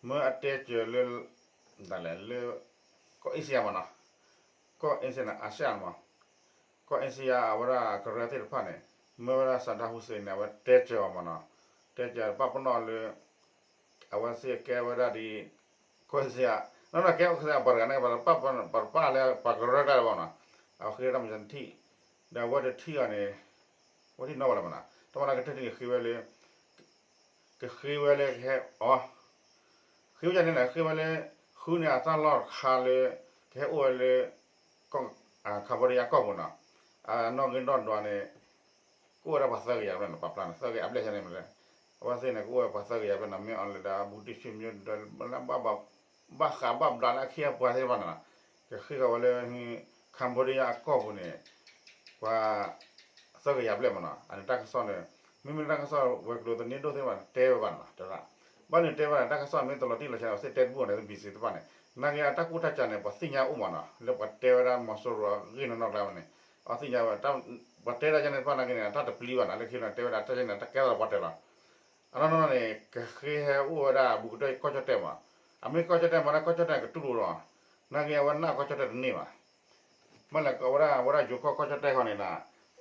မၢအတဲစၢၤလၢ ဒၣ်လဲာ်လၢ ကီၢ် Asia မးနီၤ, ကီၢ် Asia န့ၣ် Asia မး, ကီၢ် Asia အဝဲဒၣ်ကရၢသ့ၣ်တဖၣ်န့ၣ် မၢဝဲဒၣ် Saddam Hussein န့ၣ် အဝဲတဲစၢၤအီၤမးနီၤ, တဲစၢၤပာ်ပနီၣ်လၢ အဝဲသ့ၣ်ကဲဝဲဒၣ်ဒ် ကီၢ် Asia, နီၢ်နီၢ်ကဲ ကီၢ် Asia ပှၤတဂၤန့ၣ် ပှၤတပာ်လၢပှၤကရၢတၢ်ဘၣ်နီၤ, အဃ့တၢ်မၤစၢၤတထံၣ်, ဒီးအဝဲတထံၣ်အီၤန့ၣ် ဝဲထံၣ်နီၣ်ဝဲလၢမးနီၤ, တမ့ၢ်လၢကတၢၢ်တန့ၣ်ဃ့ဝဲလၢ ကဃ့ဝဲလၢကဟဲအီၤ, ဃ့ဝဲဒၣ်န့ၣ် ဃ့ဝဲလၢ ဃုန့ၢ်အတၢ်လီၢ်တခါလၢ ကဟဲအိၣ်ဝဲလၢ Cambodia ကီၢ်ပူၤနီၤ, အနီၣ်ဂံၢ်နီၣ်ဒွးန့ၣ် ကအိၣ်ဝဲဒၣ်ပှၤသၢကယၤဘျဲၣ်နီၤ, ပာ်ဖျါန့ၣ် သၢကယၤအဘျဲၣ်န့ၣ်မး, အဝဲသ့ၣ်န့ၣ် ကအိၣ်ဝဲပှၤသၢကယၤဘျဲၣ်နီၤ, မ့ၢ်အီၤလဲၤဒီးအဘူးတံၢ်ဆံမၠိဒီး ဘၣ်ဃးဘၣ်ဘျးလၢအခ့အပှၤသ့ၣ်တဖၣ်န့ၣ်နီၤ, ကဃ့ဃီၤဝဲလၢ Cambodia အကီၢ်ပူၤန့ၣ် ပှၤ သၢကယၤဘျဲၣ်မးနီၤ, အန့ၣ်တၢ်ကစီၣ်န့ၣ် မ့မ့ၢ်တၢ်ကစီၣ်ဝဲၤကျိၤသန့ဒိၣ်သ့ၣ်တဖၣ်တဲဝဲဘၣ်နီၤ, တရၣ်, ဘၣ်န့ၣ်တဲဝဲဒၣ် တၢ်ကစီၣ်မ့ၢ်တလီၤတံၢ်လီၤဆဲးန့ၣ် အဝဲသ့ၣ်တဲတဘူၣ်အီၤန့ၣ် ဘံစ့တဖၣ်န့ၣ် နာ်က့အတၢ်ကူၣ်တၢ်ကးန့ၣ် ပှၤသ့ၣ်ညါအိၣ်မးနီၤ, လၢပှၤတဲဝဲဒၣ်မီၤစိရိၤအဂ့ၢ်နီၢ်နီၢ်ကျါဝဲန့ၣ် အဝဲသ့ၣ်ညါဝဲ, ပှၤတဲဒၣ်ကန့ၣ်တဖၣ်နာ်က့န့ၣ် အတၢ်တပျံၤဘၣ်နီၤ, လၢခံန့ၣ် တဲဝဲဒၣ်တၢ်ကန့ၣ် တၢ်ကဲထီၣ်ပှၤတဲာ်လီၤ, အနီၢ်နီၢ်န့ၣ် ကဃ့ဟဲအိၣ်ဝဲဒၣ်ဘူးကတၢၢ်ကီၢ်ကၠီၣ်တဲၣ်မး, အမ့ၢ်ကီၢ်ကၠီၣ်တဲၣ်မး ကီၢ်ကၠီၣ်တဲၣ်ကတူၢ်လိာ်ဒီး နာ်က့အဝဲနာ်ကီၢ်ကၠီၣ်တဲၣ်တန့ၢ်ဘၣ် မ့ၢ်လဲၣ် အဝဲဒၣ် အဝဲဒၣ်ယိၤကီၢ်ကီၢ်ကၠီၣ်တဲၣ်ခီန့ၣ်နီၤ,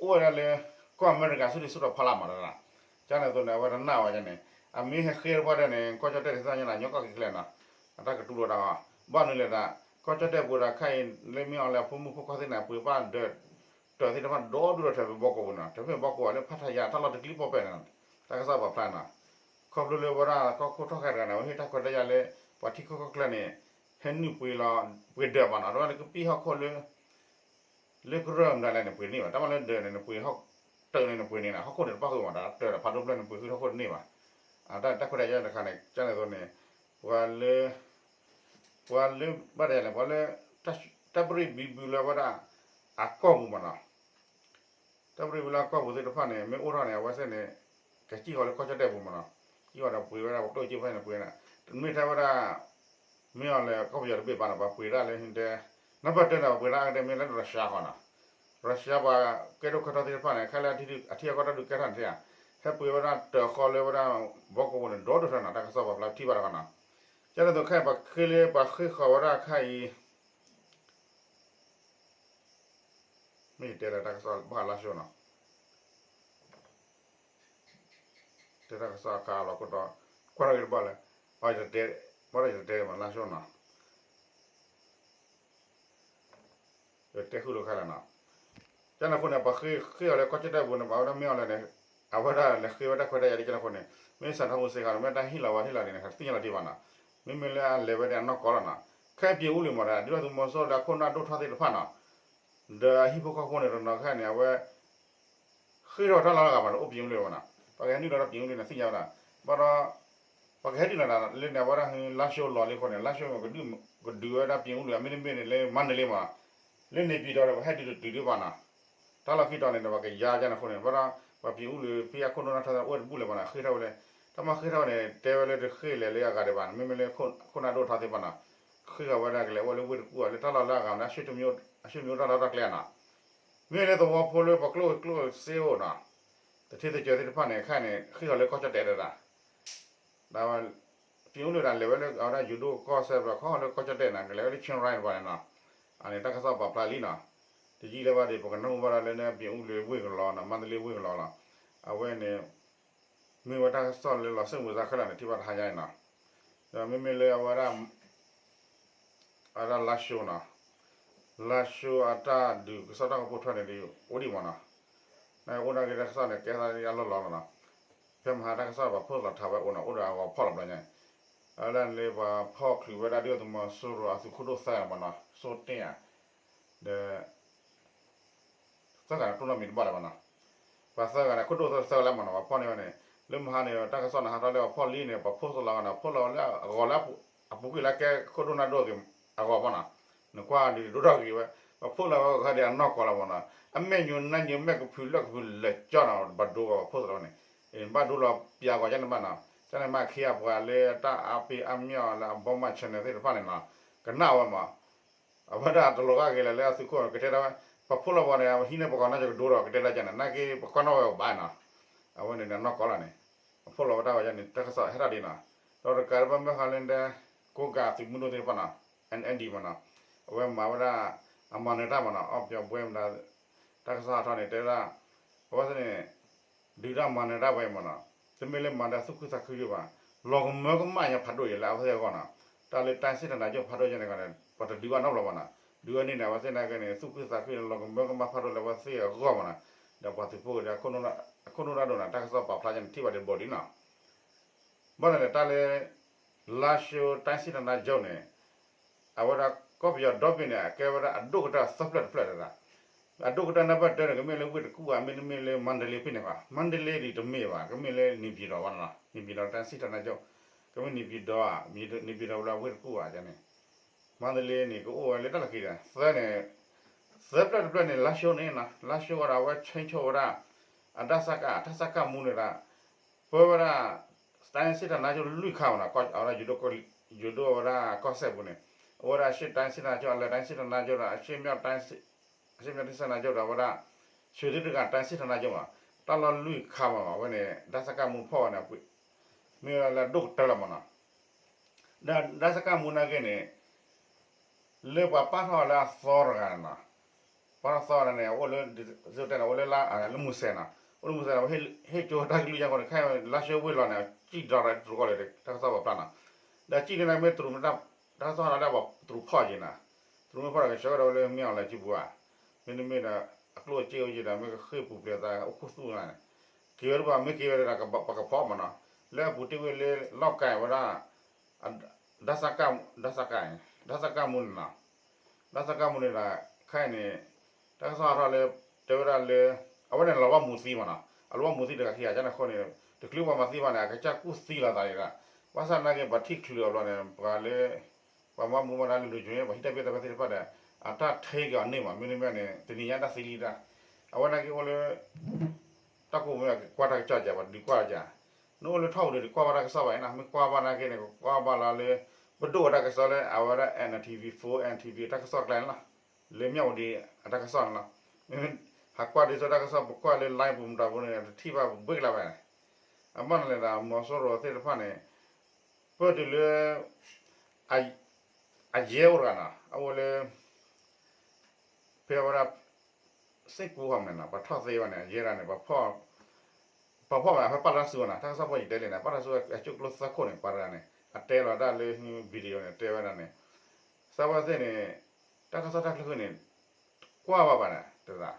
အိၣ်ဝဲဒၣ်လၢ ကီၢ်အမဲရကၤဆူၣ်ထံဆူၣ်တီၤဖီလာ်မးတဒၣ်, ကန့ၣ်အသိးန့ၣ် အဝဲတနာ်ဝဲန့ၣ်, အမ့ၢ်ဟဲဃ့တပှၢ်ဒၣ်န့ၣ် ကီၢ်ကၠီၣ်တဲၣ်တသ့ၣ်ညါနီၤ, ညီကီၢ်က့ၤကျဲနီၤ, အတၢ်ကတူၢ်လိာ်တၢ်အီၤ, ဘၣ်မနုၤလဲၣ်ဒၣ်, ကီၢ်ကၠီၣ်တဲၣ်ပူၤဒီးခဲအံၤ လၢမ့ၢ်အီၤလဲၣ်အဖိမုၣ်ဖိခွါသ့ၣ်န့ၣ် ပှ့ၤဘၣ်ဒၢး တၢၢ်သ့ၣ်တဖၣ်ဒီဒူၣ်ဒီထၢဖဲဘီကီၢ်ပူၤနီၤ, တၢၢ်ဖဲဘီကီၢ်လၢဖးထးယၤတၢ်လီၢ်တကျံပီၣ်ပဲၢ်န့ၣ်, တၢ်ကစီၣ်ပာ်ဖျါနီၤ, ခီဖျိလၢဝဲဒၣ်ကီၢ်ခိၣ်ထီၣ်ခဲတဂၤန့ၣ် အဝဲဟ့ၣ်တၢ်ခွဲးတၢ်ယာ်လၢ ပှၤထံခိၣ်ကီၢ်ချၢန့ၣ် ဟဲနုာ်ပှ့ၤလီၤ ပှ့ၤဒၢးမးနီၤ, တဝဲလၢကပံၢ်ဟီၣ်ခိၣ်လၢ လၢကရၢၢ်မတၤလဲၣ်န့ၣ် ပှ့ၤန့ၢ်ဘၣ်, တၢ်မၤလၢဒၢးန့ၣ် နပှ့ၤဟီၣ် တၢၢ်န့ၣ် နပှ့ၤန့ၢ်နီၤ, ဟီၣ်ခိၣ်န့ၣ်တပၣ်ဃုာ်မး တၢ်တၢၢ်ဒီးဖးဒိၣ်ဖျၢၣ်န့ၣ် ပှ့ၤဃုာ်ဟီၣ်ခိၣ်တန့ၢ်ဘၣ်, တၢ်ခွဲးတၢ်ယာ်တခါန့ၣ် ကန့ၣ်အသိးန့ၣ် ပှၤလၢ ပှၤလၢဘၣ်ဒဲးလဲၣ် ပှၤလၢ တၢ်ပရံၣ်ဘံဘူလၢဝဲဒၣ် အကီၢ်ပူၤမးနီၤ, တၢ်ပရံၣ်ဘံဘူလၢအကီၢ်ပူၤသ့ၣ်တဖၣ်န့ၣ် မ့ၢ်အိၣ်ထီၣ်န့ၣ် အဝဲသ့ၣ်န့ၣ် ကစံၣ်ဃီၤလၢကီၢ်ကၠီၣ်တဲၣ်ပူၤမးနီၤ, စံၣ်ဃီၤဒီးပှ့ၤဝဲဒၣ်ပကျိၣ်စ့ဖဲန့ၣ်ပှ့ၤန့ၣ်, တမ့ၢ်ထဲဝဲဒၣ် မ့ၢ်အီၤလဲၣ် ကီၢ်ပယီၤတဘ့ၣ်ဘၣ်နီၤ, ပှၤပှ့ၤဒၣ်လၢတဲ နၢ်ပၢၢ်တၢၢ်န့ၣ် ပှၤပှ့ၤဒၣ်အကတဲမ့ၢ်လၢ Russia ဃီနီၤ, Russia ပှၤကဲဒိၣ်ကဲထီသ့ၣ်တဖၣ်န့ၣ် ခဲလၢာ်အထံအကီၢ်တၢ်ဒုးကဲထီၣ်န့ၣ်ဧါ, ဟဲပှ့ၤဝဲဒၣ်တၢၢ်ဃီလၢဝဲဒၣ် ဘီကီၢ်ပူၤန့ၣ် ဒီဒူၣ်ထၢနီၤ, တၢ်ကစီၣ်ပာ်ဖျါထံၣ်ဘၣ်တခီနီၤ, ကန့ၣ်အသိးခဲအံၤပှၤဃ့လၢပှၤဃ့ဃီၤဝဲဒၣ်ခဲအံၤ မ့ၢ်ယတဲလၢတၢ်ကစီၣ်ဘၣ်ဃးလါၡိနီၤ, တဲတၢ်ကစီၣ်အခါလီၤခိၣ်တီ, ကွၢ်ထီၣ်ဂ့ၤတဘၣ်လၢ, ဘၣ်ဒီးယတဲမးလါၡိနီၤ, ယတဲဃုာ်လိာ်ခါလၢနီၤ, ကန့ၣ်အဃိန့ၣ် ပှၤဃ့ဃ့အီၤလၢကီၢ်ကၠီၣ်တဲၣ်ပူၤန့ၣ် ပှၤဝဲဒၣ်မ့ၢ်အီၤလဲၣ်န့ၣ်, အဝဲဒၣ်လဲၤဃ့ဝဲတၢ်ခွဲးတၢ်ယာ်ဒ်ကန့ၣ်အဃိန့ၣ်, မ့ၢ်စးထီၣ်မူစ့ၢ်ကီးန့ၣ် မ့ၢ်တၢ်ဟ့ၣ်လီၤဝဲဟ့ၣ်လီၤန့ၣ် တသ့ၣ်ညါလီၤတံၢ်ဘၣ်နီၤ, မ့မ့ၢ်လၢအလဲၤဝဲဒၣ်အနီၢ်ကီၢ်လီၤနီၤ, ခဲအံၤပၠ့ၤအူလံမးဒီး ဒ်သိးသုးမီၤစိရိၤဒီးအခိၣ်နၢ်ဒိၣ်ထီသ့ၣ်တဖၣ်နီၤ, ဒီးအဟံၣ်ဖိဃီဖိန့ၣ်တနီၤခဲအံၤန့ၣ် အဝဲ ဃ့ထီၣ်တၢ်လီၢ်လၢအဂၤမးဒီးအိၣ်ပၠ့ၤအူလံမးနီၤ, ပှၤကဟဲနုာ်လီၤဒီးပၠ့ၤအူလံန့ၣ်သ့ၣ်ညါဝဲဒၣ်, ဘၣ်ဒီး ပှၤကဟဲဒုးနၤလၢန့ၣ် အဝဲဒၣ်လါၡိလီၤလံအဃိန့ၣ် လါၡိမ့ၢ်ကဒုးဝဲဒၣ် ပြင်ဦးလွင် မ့တမ့ၢ်န့ၣ် လၢမန္တလေးမး လၢန့ၣ်ပၠံၤဒီး ပှၤဟဲဒုးတတုၤဒံးဘၣ်နီၤ, တၢ်လီၢ်ခံတီၤန့ၣ် ပှၤကယါကန့ၣ်အဃိန့ၣ် ဘၣ်ဒီး ပှၤ ပြင်ဦးလွင် ဖဲအခိၣ်နူာ်နၢ်ထီၣ်သ့ၣ် အိၣ်ဝဲတဘူၣ်လၢၤဘၣ်နီၤ ဃ့ၢ်ထီၣ်ဝဲလၢ တၢ်မၤဃ့ၢ်ထီၣ်ဝဲန့ၣ် တဲဝဲလၢတဃ့ၢ်လဲၤလၢအဂၤဒံးဘၣ်နီၤ မ့မ့ၢ်လၢခိၣ်နၢ်ဒိၣ်ထီသ့ၣ်တဖၣ်နီၤ ဃ့ၢ်ဃီၤဝဲဒၣ်ကလဲၤအိၣ်လၢဝ့ၢ်တကူၣ်အီၤ လၢတၢ်လီၢ်လၢအဂၤန့ၣ် အဆ့ၣ်တမံၤအိၣ်တၢ်လီၢ်တၢ်ကျဲနီၤ, မ့ၢ်လၢသဝီဖိလၢပှၤကျိၣ်ကျိၣ်စ့အိၣ်နီၤ တထ့သကၢၤသ့ၣ်တဖၣ်န့ၣ် ခဲအံၤန့ၣ် ဃ့ၢ်ဃီၤလၢကီၢ်ကၠီၣ်တဲာ်တဒၣ် ဒီး ပြင်ဦးလွင် ဒၣ်လဲၤဝဲလၢအဝဲဒၣ်ယိၤဒိၣ်ကီၢ်စဲၣ် ဘၣ်ခီလၢကီၢ်ကၠီၣ်တဲာ်န့ၣ် ကလဲၤဝဲလၢ ချင်းရိုင် တပၤန့ၣ်နီၤ, အန့ၣ်တၢ်ကစီၣ်ပာ်ဖျါလံနီၤ, တယံာ်လၢၤဘၣ်ဒီး ပကနၢ်ဟူဘၣ်ဒၣ်လၢန့ၣ် ပြင်ဦးလွင်ဝ့ၢ်ကလီနီၤ မန္တလေးဝ့ၢ်ကလီလီၤ, အဝဲန့ၣ် မ့ၢ်ဝဲတၢ်ကစီၣ်လၢလီၤစိတ်ဝင်စားခဲလၢာ်န့ၣ် ထံၣ်ဘၣ်တဟါညါအံၤနီၤ, ဒီးမ့မ့ၢ်လၢအဝဲဒၣ် အဝဲဒၣ်လါၡိနီၤ, လါၡိအတၢ်ဒုးကစီၣ်တၢ်ကပိာ်ထွဲန့ၣ်ဒီး အိၣ်ဒံးမးနီၤ, နအိၣ်ဒၣ်က့ၤတၢ်ကစီၣ်န့ၣ် ကဲသးအလီၢ်လီၤလီၤနီၤ, ဖဲမဟါတၢ်ကစီၣ်ပာ်ဖှိၣ်လီၤထးဝဲအိၣ်နီၤ အိၣ်ဒီးအဂီၤဖီၣ်လီၤဘျီညါ, အဝဲဒၣ်န့ၣ် ပှၤဖီၣ်ချုးဝဲဒၣ်ဒုၣ်ဒါသုးမီၤစိရိၤအသုးခိၣ်ဒိၣ်သၢဂၤမးနီၤ စိတ့ၢ်ဧါ, ဒီး သၢဂၤန့ၣ်တိၢ်နီၣ်မံၤတဘၣ်လၢၤဘၣ်နီၤ, ပှၤသၢဂၤန့ၣ် ခိၣ်ဒိၣ်သၢဂၤလၢမးနီၤ ပှၤဖီၣ်န့ၢ်ဝဲန့ၣ်, လၢမဟါန့ၣ် တၢ်ကစီၣ်န့ၣ် ဟးထီၣ်လၢပှၤဖီၣ်လံန့ၣ် ပှၤဖီၣ်စလီၤဝဲနီၤ ဖီၣ်လီၤဝဲလၢအဂီၤလၢ အပူၤကွံာ်လၢကဲခိၣ်ဒိၣ်နၢ်ဒိၣ်အဂီၤမးနီၤ, နကွၢ်ဒ်ဒိၣ်ထီၣ်က့ၤဝဲ, ပှၤဖီၣ်လီၤဝဲဂီၤဒီးအနီၢ်ကီၢ်လီၤမးနီၤ, အမဲာ်ညိးနါညိးမဲာ်ကဖုးလၢကဖုးလၢာ်ကၠီနီၤ ဘၣ်ဒိဂီၤပှၤဖီၣ်စလီၤဝဲန့ၣ်, ဘၣ်ဒိလီၤပၠးဂီၤကန့ၣ်ဘၣ်နီၤ, ကန့ၣ်မ့ၢ်ခ့အပှၤလၢတၢ်အါပ့ၤအါမၠီၣ်လၢအဘီမး channel သ့ၣ်တဖၣ်န့ၣ်နီၤ, ကနၣ်ဝဲမး အဝဲဒၣ်တလီၤဂာ်က့ၤလၢအသုးခိၣ်ကတဲဒၣ်ဝဲ, ပှၤဖီၣ်လီၤဝဲန့ၣ် ဟံးန့ၢ်ပှၤကီၢ်နီၢ်ကဒိဒီးကတဲဒၣ်ကန့ၣ် နာ်က့ပှၤကီၢ်နီၢ်ဝဲဘၣ်နီၤ, အဝဲန့ၣ်နီၢ်ကီၢ်လီၤန့ၣ်, ပှၤဖီၣ်လီၤဝဲတၢ်ဝဲန့ၣ် တၢ်ကစီၣ်ဟဲထီၣ်ဒ်နီၤ, ဒီးတကးဒံးဘၣ်မ့ၢ်ဃီလၢဒဲ ကိးဂၤသုးမုၢ်ဒိၣ်သ့ၣ်တဖၣ်နီၤ, အၣ်အၣ်ဒီးမးနီၤ, အဝဲမၤဝဲဒၣ် အမၤနၢၤတၢ်မးနီၤ အီၣ်ပျီဘှဲမတၤ, တၢ်ကစီၣ်ဟးထီၣ်န့ၣ် တဲဝဲဒၣ်, အဝဲသ့ၣ်န့ၣ် ဒုးတၢ်မၤနၢၤတၢ်ဝဲမးနီၤ, တမ့ၢ်လၢမၤဒီးသူၣ်ခုသးခုယိာ်ဘၣ်, လီၤကမၢကမၣ်ညါဖးဒိၣ်ယဲလၢအဝဲသ့ၣ်အဂီၢ်နီၤ, တၢ်လၢတိုင်းစစ်ဌာနချုပ်ဖးဒိၣ်ယဲန့ၣ်ဂီၢ်န့ၣ် ပှၤတဒုးဘၣ်နီတဘျီဘၣ်နီၤ, ဒုးဝဲန့ၣ်န့ၣ် အဝဲသ့ၣ်နာ်က့န့ၣ် သူၣ်ခုသးခုန့ၣ် လီၤကမၢကမၣ်ဖးဒိၣ်လၢအဝဲသ့ၣ်အဂီၢ်မးနီၤ, ဒီးပှၤသုးဖိဒီး အခိၣ်နူာ်တၢ်ဒိၣ်န့ၣ် တၢ်ကစီၣ်ပာ်ဖျါယဲန့ၣ် ထံၣ်ဘၣ်ဒံးဘီဒံးနီၤ ဘၣ်န့ၣ်န့ၣ် တၢ်လၢ လါၡိတိုင်းစစ်ဌာနချုပ်န့ၣ် အဝဲဒၣ်ကီၢ်ပယီၤဒီဘ့ၣ်န့ၣ် အကဲဝဲဒၣ်အဒိၣ်ကတၢၢ်သၢဖျၢၣ်တဖျၢၣ်တဒၣ်, အဒိၣ်ကတၢၢ်နံပါတ်တၢန့ၣ် ကမ့ၢ်လၢဝ့ၢ်တကူၣ်ဧါ မ့တမ့ၢ်လၢမန္တလေးဖဲန့ၣ်ဧါ, မန္တလေးဒ်တမ့ၢ်ဘၣ် ကမ့ၢ်လၢန့ၣ်ပၠံၤတီၤဘၣ်နီၤ, န့ၣ်ပၠံၤတီၤ တိုင်းစစ်ဌာနချုပ်, ကမ့ၢ်န့ၣ်ပၠံၤတီၤဧါ, န့ၣ်ပၠံၤတီၤဝဲဒၣ်ဝ့ၢ်တကူၣ်ဧါန့ၣ်, မန္တလေးန့ၣ် ကအိၣ်ဝဲလၢတၢ်လီၢ်ခံဒီး သၢန့ၣ် သၢဖျၢၣ်တဖျၢၣ်န့ၣ် လါၡိန့ၣ်နီၤ လါၡိဝဲဒၣ်အဝဲ change ဝဲဒၣ် အ ဒစက တၢ်စကမူန့ၣ်ဒီး ပၢဝဲဒၣ် တိုင်းစစ်ဌာနချုပ်လွံၢ်ခါမးနီၤ, အဝဲဒၣ် ယိၤဒိၣ်ဝဲဒၣ်ကီၢ်စဲၣ်ပူၤန့ၣ်, အဝဲဒၣ် ရှေ့တိုင်းစစ်ဌာနချုပ် အလယ်တိုင်းစစ်ဌာနချုပ်ဒီး အရှေ့မြောက်တိုင်းစစ်ဌာနချုပ်ဒီး အဝဲဒၣ် ရွှေတြိဂံတိုင်းစစ်ဌာနချုပ်မး, တၢ်လီၢ်လွံၢ်ခါမး အဝဲန့ၣ် ဒစကမူဖီၣ်ဝဲန့ၣ် မ့ၢ်ဝဲလၢအဒိၣ်ကတၢၢ်လီၤမးနီၤ, ဒီးဒစကမူနာ်က့န့ၣ် လၢပှၤပာ်ထီၣ်လၢအသီတဂၤန့ၣ်နီၤ, ပာ်ထီၣ်သီတဂၤန့ၣ် အိၣ်လၢ စတဲန့ၣ် အိၣ်လၢ လၢမူစဲနီၤ, အိၣ်လၢမူစဲန့ၣ် ဟ့ၣ်ကၠိတၢ်ကလုၢ်ယါဃိန့ၣ် ခဲလါၡိဝ့ၢ်လီၤန့ၣ် စံၣ်ဒီးတရူးကီၢ်လၢ တၢ်ကစီၣ်ပာ်ဖျါနီၤ, ဒီးစံၣ်န့ၣ်မ့ၢ်တရူး တၢ်ကစီၣ်ဟးလီၤလၢပှၤတရူးဖီၣ်က့ၤနီၤ, တရူးမ့ၢ်ဖီၣ်ဒီးကဆှၢကဒီးဝဲလၢမ့ၢ်အီၤလၢကံပူၤဧါ, မ့တမ့ၢ်ဒီး အကျိၣ်အစ့အိၣ်က့ၤဒီး မ့ၢ်ကဃ့ၢ်ပူၤဖျဲးသးအိၣ်ခိၣ်သူၣ်န့ၣ်, က့ၤဝဲတဘၣ် မ့ၢ်က့ၤဝဲဒီးပကဖီၣ်မးနီၤ, လၢအပူၤတ့ၢ်ဝဲလၢ လီၢ်ကၤဝဲဒၣ် ဒစက ဒစက ဒစကမူန့ၣ်နီၤ, ဒစကမူန့ၣ်ဒီး ခဲအံၤန့ၣ် တၢ်ကစီၣ်ဟးထီၣ်လၢ တဲဝဲဒၣ်လၢ အဝဲန့ၣ်လီၤဘၣ်မူသံမးနီၤ, အလီၤဘၣ်မူသံတဂၤခံဂၤန့ၣ်အဃိန့ၣ် တချုးပှၤမၤသံဘၣ်န့ၣ် အကစၢ်ကူၣ်သံလီၤသးန့ၣ်ဒီး ဘၣ်ဆၣ်နာ်က့ ပှၤထံၣ်ချုးအဘျီန့ၣ် ပှၤလၢ ပှၤမၤမူမၤဒါလၢလူၤကၠိန့ၣ် ပှၤဟံးတၢ်ဘ့ၣ်တၢ်ဘၢသ့ၣ်တဖၣ်ဒီး အတၢ်ထဲက့ၤအီၤန့ၢ်မး မ့တမ့ၢ်န့ၣ် တနံၤညါတၢ်သံလံတၢ်, အဝဲနာ်က့အိၣ်လၢ တၢ်ကိးမံၤကွၢ်တၢ်ကစီၣ်ကဲး ပှၤဒုးကွၢ်တၢ်ကဲး, နအိၣ်လၢထီၣ်ပူၤဒီး ကွၢ်ဘၣ်တၢ်ကစီၣ်ဘၣ်အံၤနီၤ, မ့ၢ်ကွၢ်ဘၣ်နာ်က့န့ၣ် ကွၢ်ဘၣ်လီၤလၢ ပဒိၣ်အတၢ်ကစီၣ်လၢ အဝဲဒၣ် NTV Four NTV တၢ်ကစီၣ်ကျါန့ၣ်လီၤ, လၢမၠၣ်ဝတံၤအတၢ်ကစီၣ်န့ၣ်လီၤ, မ့မ့ၢ်ဟးကွၢ်ဒ်သိးတၢ်ကစီၣ် ပကွၢ်လၢ live ပူၤမတၤပူၤန့ၣ် တထံၣ်ဘၣ်ပဘှ့ၣ်ကျါဘၣ်, အဘၣ်န့ၣ်လဲၣ်ဒီး မီၤစိရိၤသ့ၣ်တဖၣ်န့ၣ် ပၢၢ်တုၤလၢ အယဲအိၣ်တဂၤနီၤ အအိၣ်လၢ ဖဲဝဲဒၣ် စ့ၢ်ကူဟီမးန့ၣ်နီၤ ပှၤထီၣ်သ့ဝဲန့ၣ် အယဲဒၣ်န့ၣ် ပှၤဖီၣ်မး ဖဲပာ်လီၤတၢ်စုဝဲနီၤ တၢ်ကစီၣ်ဖိယတဲလံန့ၣ် ပာ်လီၤတၢ်စုဝဲအကၠိကျိသၢခိၣ်န့ၣ် ပှၤတဂၤန့ၣ် အတဲလီၤတၢ်လၢ video န့ၣ် တဲဝဲဒၣ်န့ၣ် သးဝဲသ့ၣ်န့ၣ် တၢ်ကစီၣ်တၢ်ချၢဃုာ်န့ၣ် ကွၢ်ဘၣ်ဘၣ်န့ၣ် တသး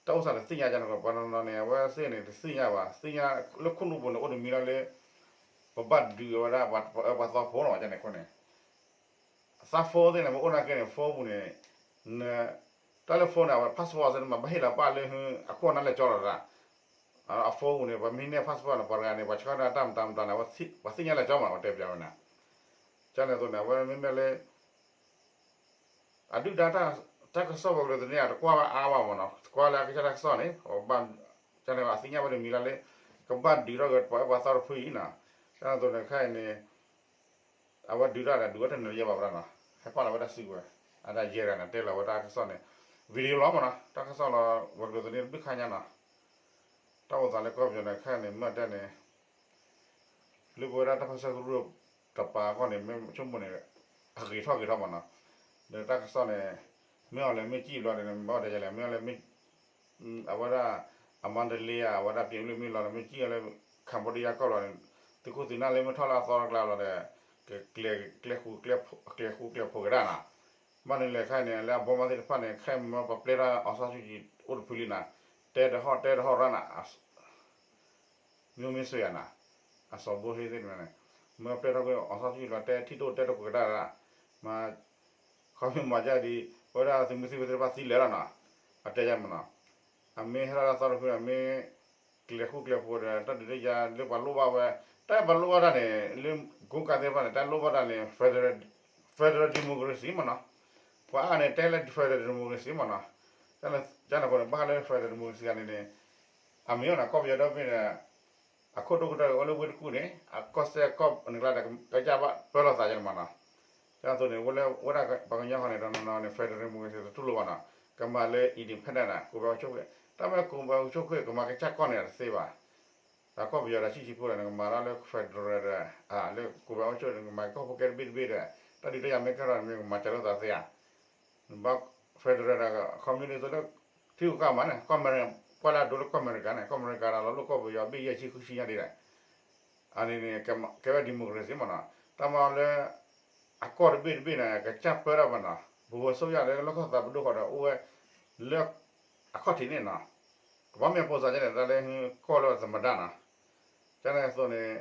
တၢ်အိၣ်သးတသ့ၣ်ညါကန့ၣ် ပှၤနီၤနီၤန့ၣ် အဝဲသ့ၣ်န့ၣ် တသ့ၣ်ညါဘၣ် သ့ၣ်ညါလၢခိၣ်နူာ်ပူၤန့ၣ် အိၣ်တမံၤလီၤလၢ ပဘၣ်ဒုးဝဲဒၣ် ပှၤသီဖိနီၤ ကန့ၣ်အဃိန့ၣ် သးဖိသ့ၣ်န့ၣ် ပအိၣ်နာ်က့န့ၣ် phoneပူၤန့ၣ် တၢ်လၢ phone န့ၣ် အဝဲ password သ့ၣ်န့ၣ် မ့ၢ်ဘၣ်ဟ့ၣ်လီၤဘၣ်လၢ အခိၣ်အနၢ်လဲၤကၠီလီၤတၢ် အ phone ပူၤန့ၣ် ပှၤမ့ၢ်န့ၢ် passport န့ၣ် ပှၤတဂၤန့ၣ် ပှၤဆှၢဒၣ်တၢ်မတၤမတၤန့ၣ် ပှၤသ့ၣ်ညါလၢကၠီမး ပှၤတဲပၠးဝဲန့ၣ်, ကန့ၣ်အသိးန့ၣ် အဝဲမ့မ့ၢ်လၢ အဒုၣ်ဒါတၢ်ကစီၣ်ပှၤကလုာ်သန့ၣ် တကွၢ်ဝဲအါဘၣ်မးနီၤ, တကွၢ်လၢအကစၢ်တၢ်ကစီၣ်န့ၣ် ကန့ၣ်အသ့ၣ်ညါဝဲတမံၤလၢ်လၢ ကဘၣ်ဒုးထီၣ်က့ၤပှၤအၢပှၤသီတဖုအံၤနီၤ, ကန့ၣ်အသိးန့ၣ်ခဲအံၤန့ၣ် အဝဲဒုးတၢ်ဒီး ဒုးဝဲတနၢၤယဲၢ်ဘၣ်ဝဲဒၣ်နီၤ, ဟဲပာ်လီၤဝဲတၢ်စုကဝဲၤ အတၢ်ယဲၢ်တဂၤန့ၣ် တဲလီၤဝဲတၢ်ကစီၣ်န့ၣ် video လီၤမးနီၤ, တၢ်ကစီၣ်လီၤ ပှၤကလုာ်သန့ၣ်တဘျုးခါညါနီၤ, တၢ်အိၣ်သးလၢကီၢ်ပယီၤန့ၣ် ခဲအံၤန့ၣ် မ့ၢ်တဲန့ၣ် လၢပဝဲဒၣ်တၢ်ပၢဆှၢကရူၢ်တပၤအဂီၢ်န့ၣ် မ့ၢ်ဆိကမိၣ်န့ၣ် အဂ့ၤထီၣ်ဂ့ၤထီၣ်မးနီၤ, ဒီးတၢ်ကစီၣ်န့ၣ် မ့ၢ်အီၤလဲၤမ့ၢ်စံၣ်ဘျီဒီး ဘၣ်တဲယလဲၣ် မ့ၢ်အီၤလဲၤမ့ၢ် အဝဲဒၣ် အမၤတလ့ဧါ အဝဲဒၣ် ပြင်ဦးလွင် မ့ၢ်လီၤဒီး မ့ၢ်စံၣ်အီၤလၢ Cambodia ကီၢ်လီၤန့ၣ် သုးခိၣ်သုးနၢ်လၢမ့ၢ်ထီၣ်လၢအသီတကျါလီၤဒီး ကကျဲၤဃူကျဲဖိးကဒါနီၤ, ဘၣ်န့ၣ်လဲၣ်ခဲအံၤန့ၣ် လၢအဘီမါသ့ၣ်တဖၣ်န့ၣ် ခဲအံၤမ့ၢ်ပှၤပျဲထီၣ် အောင်ဆန်းစုကြည် အိၣ်တဖုလံနီၤ, တဲတဟီၣ်တဲတဟီၣ်ရၣ်နီၤ မ့ၢ်မ့ၢ်စၢၤယၤနီၤ, အစီၤဘိဟ့သ့ၣ်တဖၣ်န့ၣ် မ့ၢ်ပျဲထီၣ်ကွံာ် အောင်ဆန်းစုကြည် လီၤတဲထံၣ်တအိၣ်တဲတကိးကဒါရၣ်, မ့ၢ် ခီမ့ၢ်မၤဒ်အံၤ ပဝဲဒၣ်သုးမုၢ်သံၣ်ဘိသ့ၣ်တဖၣ်သံလဲၤလီၤနီၤ, အတဲယၤမးနီၤ, အမ့ၢ်ဟဲထီၣ်လၢအသီတဖု အမ့ၢ် ကျဲၤဃူကျဲၤဖိးဒီး တၢ်ဒုးတၢ်ယၤလၢပှၤလိၣ်ဘၣ်ဝဲ, တၢ်ပှၤလိၣ်ဘၣ်တၢ်န့ၣ် လၢကိးကးသ့ၣ်တဖၣ်န့ၣ် တၢ်လိၣ်ဘၣ်တၢ်န့ၣ် federal democracy မးနီၤ, ပှၤအါန့ၣ်တဲလၢ federal democracy မးနီၤ, ကန့ၣ်အဃိန့ၣ် ဘၣ်ဃးလၢ federal democracy ဂၤန့ၣ်န့ၣ် အမ့ၢ်အိၣ်နီၤ ကီၢ်ပယီၤဒီဘ့ၣ်ဒီး အခိၣ်ဒိၣ်ကတၢၢ်အိၣ်လၢဝ့ၢ်တကူၣ်န့ၣ် အကီၢ်စဲၣ်ကီၢ်နုာ်ကျါဒီး ကစၢ်ဘၣ်ပၢလီၤသးယဲန့ၣ်မးနီၤ, ကန့ၣ်အသိးန့ၣ် ဝဲလၢဝဲဒၣ်ပှၤကညီဃီန့ၣ် တနီၤနီၤန့ၣ် federal democracy တတူၢ်လိာ်ဘၣ်နီၤ, ကမၤလၢ independent နီၤ ကိုယ်ပိုင်အုပ်ချုပ်ခွင့်, တၢ်မ့ၢ် ကိုယ်ပိုင်အုပ်ချုပ်ခွင့် ကမၤကစၢ်ကီၢ်န့ၣ်တသ့ဘၣ်, ဒီးကီၢ်ပယီၤဒီးဆံးဆံးဖိဒီး နကမၤထီၣ်လၢ federal ဒီး လၢ ကိုယ်ပိုင်အုပ်ချုပ်ခွင့် နကမၤကီၢ်ဖိကဲတဘ့ၣ်တဘ့ၣ်ဒီး တၢ်ဒုးတၢ်ယၤမ့ၢ်ကဲထီၣ်န့ၣ် မ့ၢ်ကမၤစၢၤလိာ်သးသ့ဧါ ဘၣ် federal ဒီး ခီမ့ၢ်ဒ်သိးလၢ ထံဂုၤကီၢ်ဂၤမးန့ၣ် ကီၢ်အမဲရကၤ ကွၢ်လၢအဒိလၢကီၢ်အမဲရကၤန့ၣ် ကီၢ်အမဲရကၤဒီးလီၤလိၣ်ကီၢ်ပယီၤဘ့ၣ်ယဲၢ်ဆံဃုဆံညါဒ်လဲၣ်, အန့ၣ်န့ၣ် ကဲဝဲ democracy မးနီၤ, တၢ်မၤလၢ အကီၢ်တဘ့ၣ်တဘ့ၣ်န့ၣ် ကစၢ်ပၢတၢ်မးနီၤ, ပဝဲဆိယၤလၢလီၢ်ခၢၣ်သးပဒိၣ်ဃီဒီး အိၣ်ဝဲ လၢ အခီၣ်ထံးန့ၣ်နီၤ, ကဘၣ်မ့ၢ်အပိာ်စးကဲန့ၣ် တၢ်လၢကီၢ်လၢသမ္မတနီၤ, ကန့ၣ်အသိးန့ၣ်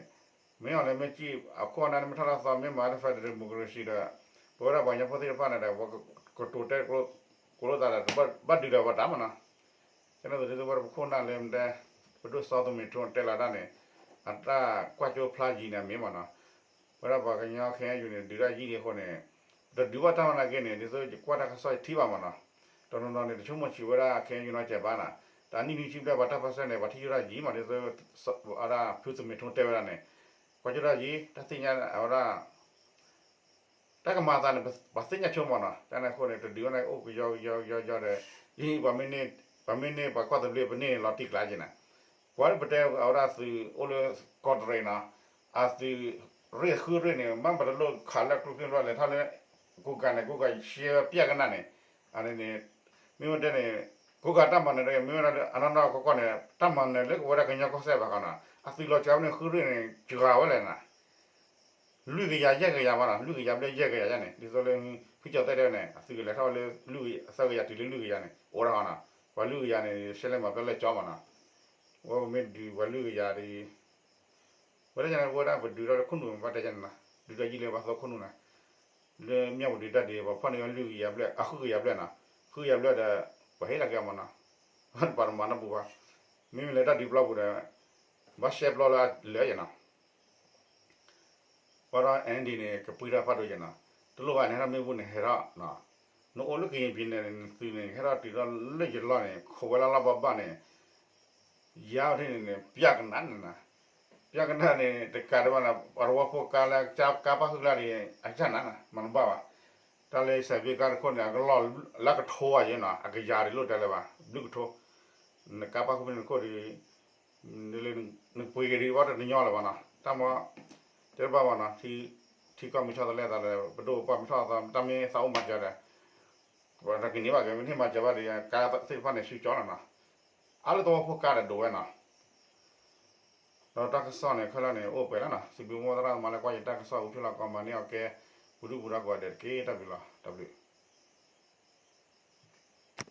မ့ၢ်အီၤလၢမ့ၢ်စံၣ် အခိၣ်အနၢ်မ့ၢ်ထီၣ်လၢသီမ့ၢ်မၤလၢ federal democracy ဒီး ပဝဲဒၣ်ပှၤကညီဖိသ့ၣ်တဖၣ်န့ၣ်ဒီး ပကတိၤတဲ ကိးလိာ်သးဒီး ဘၣ်ဒုးဒီးပှၤတၢ်မးနီၤ, ကန့ၣ်အသိးဒ်သိးဝဲဒၣ်ပခိၣ်နၢ်လၢမတဲ ပဒိၣ်စီၤသုးမုၢ်ထူတဲလီၤတၢ်န့ၣ် အတၢ်ကွၢ်ကၠိဖျါယံၤန့ၣ်အမ့ၢ်မးနီၤ, ဝဲဒၣ်ပှၤကညီခဲအံၤန့ၣ် ဒုးတၢ်ယံၤဒ်အဃိန့ၣ် တဒုးဘၣ်တၢ်မနုၤက့န့ၣ် ဒ်သိးယကွၢ်တၢ်ကစီၣ်ယထံၣ်ဘၣ်မးနီၤ, တနီၤနီၤန့ၣ် တဆိကမိၣ်ဆံးဝဲဒၣ်ခဲအံၤနီၤစဲးဘၣ်နီၤ, တၢ်နံၣ်နွံဆံဘျဲၣ်ပှၤတၢ်ပၢၢ်ဆၢန့ၣ် ပှၤထံၣ်ယိၣ်တၢ်ယံၤမး ဒ်သိး ဝဲဒၣ်ဖုသုးမုၢ်ထူတဲဝဲဒၣ်န့ၣ် ကွၢ်ကၠိတၢ်ယံၤ တၢ်သ့ၣ်ညါအဝဲဒၣ် တၢ်ကမၤအသးန့ၣ် ပှၤသ့ၣ်ညါဆိမးနီၤ, ကန့ၣ်အဃိန့ၣ် တဒုးဘၣ်န့ၣ် အိၣ်ကယီကယီကယီကယီဒီး ယဟံၣ် ပှၤမ့ၢ်န့ၢ်ပှၤကွၢ်သဘျ့ပန့ၢ်န့ၣ်လီၤတံၢ်ကျါက့ၤန့ၣ်, ပှၤလၢပတဲအဝဲဒၣ်သုးအိၣ်လၢကီၢ်တရံးနီၤ, အသုးရ့ၣ်ဃုရ့ၣ်န့ၣ် မ့ၢ်ပတလိၣ်ခးလၢကျိချံဘျီလဲၤထီၣ်လၢ ကိးကးန့ၣ် ကိးကးရှဲပျၢ်ကနၣ်န့ၣ်, အန့ၣ်န့ၣ် မ့ၢ်ဝဲတဲန့ၣ် ကိးကးတၢ်မၤနၢၤဒီး မ့ၢ်ဝဲဒၣ်လၢအနီၢ်နီၢ်ကီၢ်ကီၢ်န့ၣ် တၢ်မၤနၢၤလၢကဝဲဒၣ်ကညီကီၢ်စဲၣ်ဘၣ်ဃီနီၤ, အသုးလီၤစှၤဝဲန့ၣ်ဃုရ့ၣ်န့ၣ် စှၤဝဲလဲၣ်နီၤ လွံၢ်ကယၤယဲၢ်ကယၤမးနီၤ, လွံၢ်ကယၤဘျဲၣ်ယဲၢ်ကယၤယဲၢ်န့ၣ် ဒ်သိးလၢ ဖုကၠီၤတဲတဲဝဲန့ၣ် အသုးကလဲၤထီၣ်ဝဲလၢ လွံၢ်ကယၤ သၢကယၤတုၤလၢလွံၢ်ကယၤန့ၣ် အိၣ်ဒၣ်ဃီနီၤ, ပှၤလွံၢ်ကယၤန့ၣ် ရှဲလဲၣ်မၤပျဲလဲၣ်ကၠီမးနီၤ, ဝဲပမ့ၢ်ဒုးပှၤလွံၢ်ကယၤဒီး ဝဲဒၣ်ယန့ၣ် ဝဲဒၣ်ပဒုးထီၣ်လၢခိၣ်နူာ်ဘၣ်တဲယန့ၣ်နီၤ, ဒုးထီၣ်ယံာ်လၢပှၤသီခိၣ်နူာ်နီၤ, လၢမ့ၢ်ပဒုးတၢ်ဒုး ပှၤဖီၣ်န့ၢ်ဝဲလွံၢ်ကယၤဘျဲၣ် အဃုကယၤဘျဲၣ်နီၤ, ဃုကယၤဘျဲၣ်ဒီး ပှၤဟ့ၣ်လီၤက့ၤအီၤမးနီၤ, ပှၤတမၤနီတပူၤဘၣ်, မ့မ့ၢ်လၢတၢ်ဒုးပျီပူၤဒီး ဘၣ်ရှဲပျီလၢအလၢာ်ယဲနီၤ ပှၤဒီး အဲၣ်ဒံၣ်န့ၣ် ကပှ့ၤထီၣ်ဖးဒိၣ်ယဲနီၤ, တလိၣ်ဘၣ်န့ၣ် ဟဲထီၣ်မ့ၣ်ဘူၣ်န့ၣ် ဟဲထီၣ်, နအိၣ်လၢကယံၤပံၤန့ၣ် နသုးန့ၣ် ဟဲထီၣ်တုၤထီၣ်လၢယလီၢ်န့ၣ် ခိးဝဲလၢလီၢ်ဘၣ်ဘၣ်န့ၣ် ယါဝဲန့ၣ်န့ၣ် ပျၢ်ကနၣ်န့ၣ်နီၤ, ပျၢ်ကနၣ်န့ၣ် တကးဒံးဘၣ်နီၤ ပှၤတဝီဖိကါလၢကါပၣ်ဃုာ်ကျါဒီး အကစၢ်နၤနီၤ မၤတဘၣ်ဘၣ်, တၢ်လၢစဲးဘ့ကါတခိၣ်န့ၣ် အကလီၢ်လၢကထိဘၣ်ယဲနီၤ အကယၤဒ်လိၣ်တဲလၢၤဘၣ် ဘျုးကထိ, နကါပၣ်ဃုာ်ဖဲန့ၣ်တခိၣ်ဒီး နပှ့ၤက့ၤဒံးဘၣ်တညီလၢၤဘၣ်နီၤ တၢ်မၤ, တဲတဘၣ်ဘၣ်နီၤ, ထံကီၢ်မ့ၢ်ဆီတလဲသးဒီး ပဒိၣ်ပပှၢ်မ့ၢ်ထီၣ်သး တၢ်မ့ၢ်သးအိၣ်မၤစၢၤဒီး ပှၤတကန့ၢ်ဘၣ်က့ၤ မ့ၢ်န့ၢ်မၤစၢၤဘၣ်ဒီး ကါသ့ၣ်တဖၣ်န့ၣ် ဆူကၠီလီၤနီၤ, အါလၢသဝီဖိကါဒီးဒိးဝဲနီၤ, ဒီးတၢ်ကစီၣ်န့ၣ် ခဲလၢာ်န့ၣ် အိၣ်ပှဲၤလီၤနီၤ, စံးဘျုးမိၢ်သရၣ်သမါလၢကွၢ်ယတၢ်ကစီၣ် ဂုာ်ဆူၣ်လီၤကီးမၤန့ၢ်အီၤကဲ ပူၤဒုၣ်ပူၤဒါကိးဂၤဒဲးတက့ၢ် တၢ်ဘျုးလီၤ တၢ်ဘျုး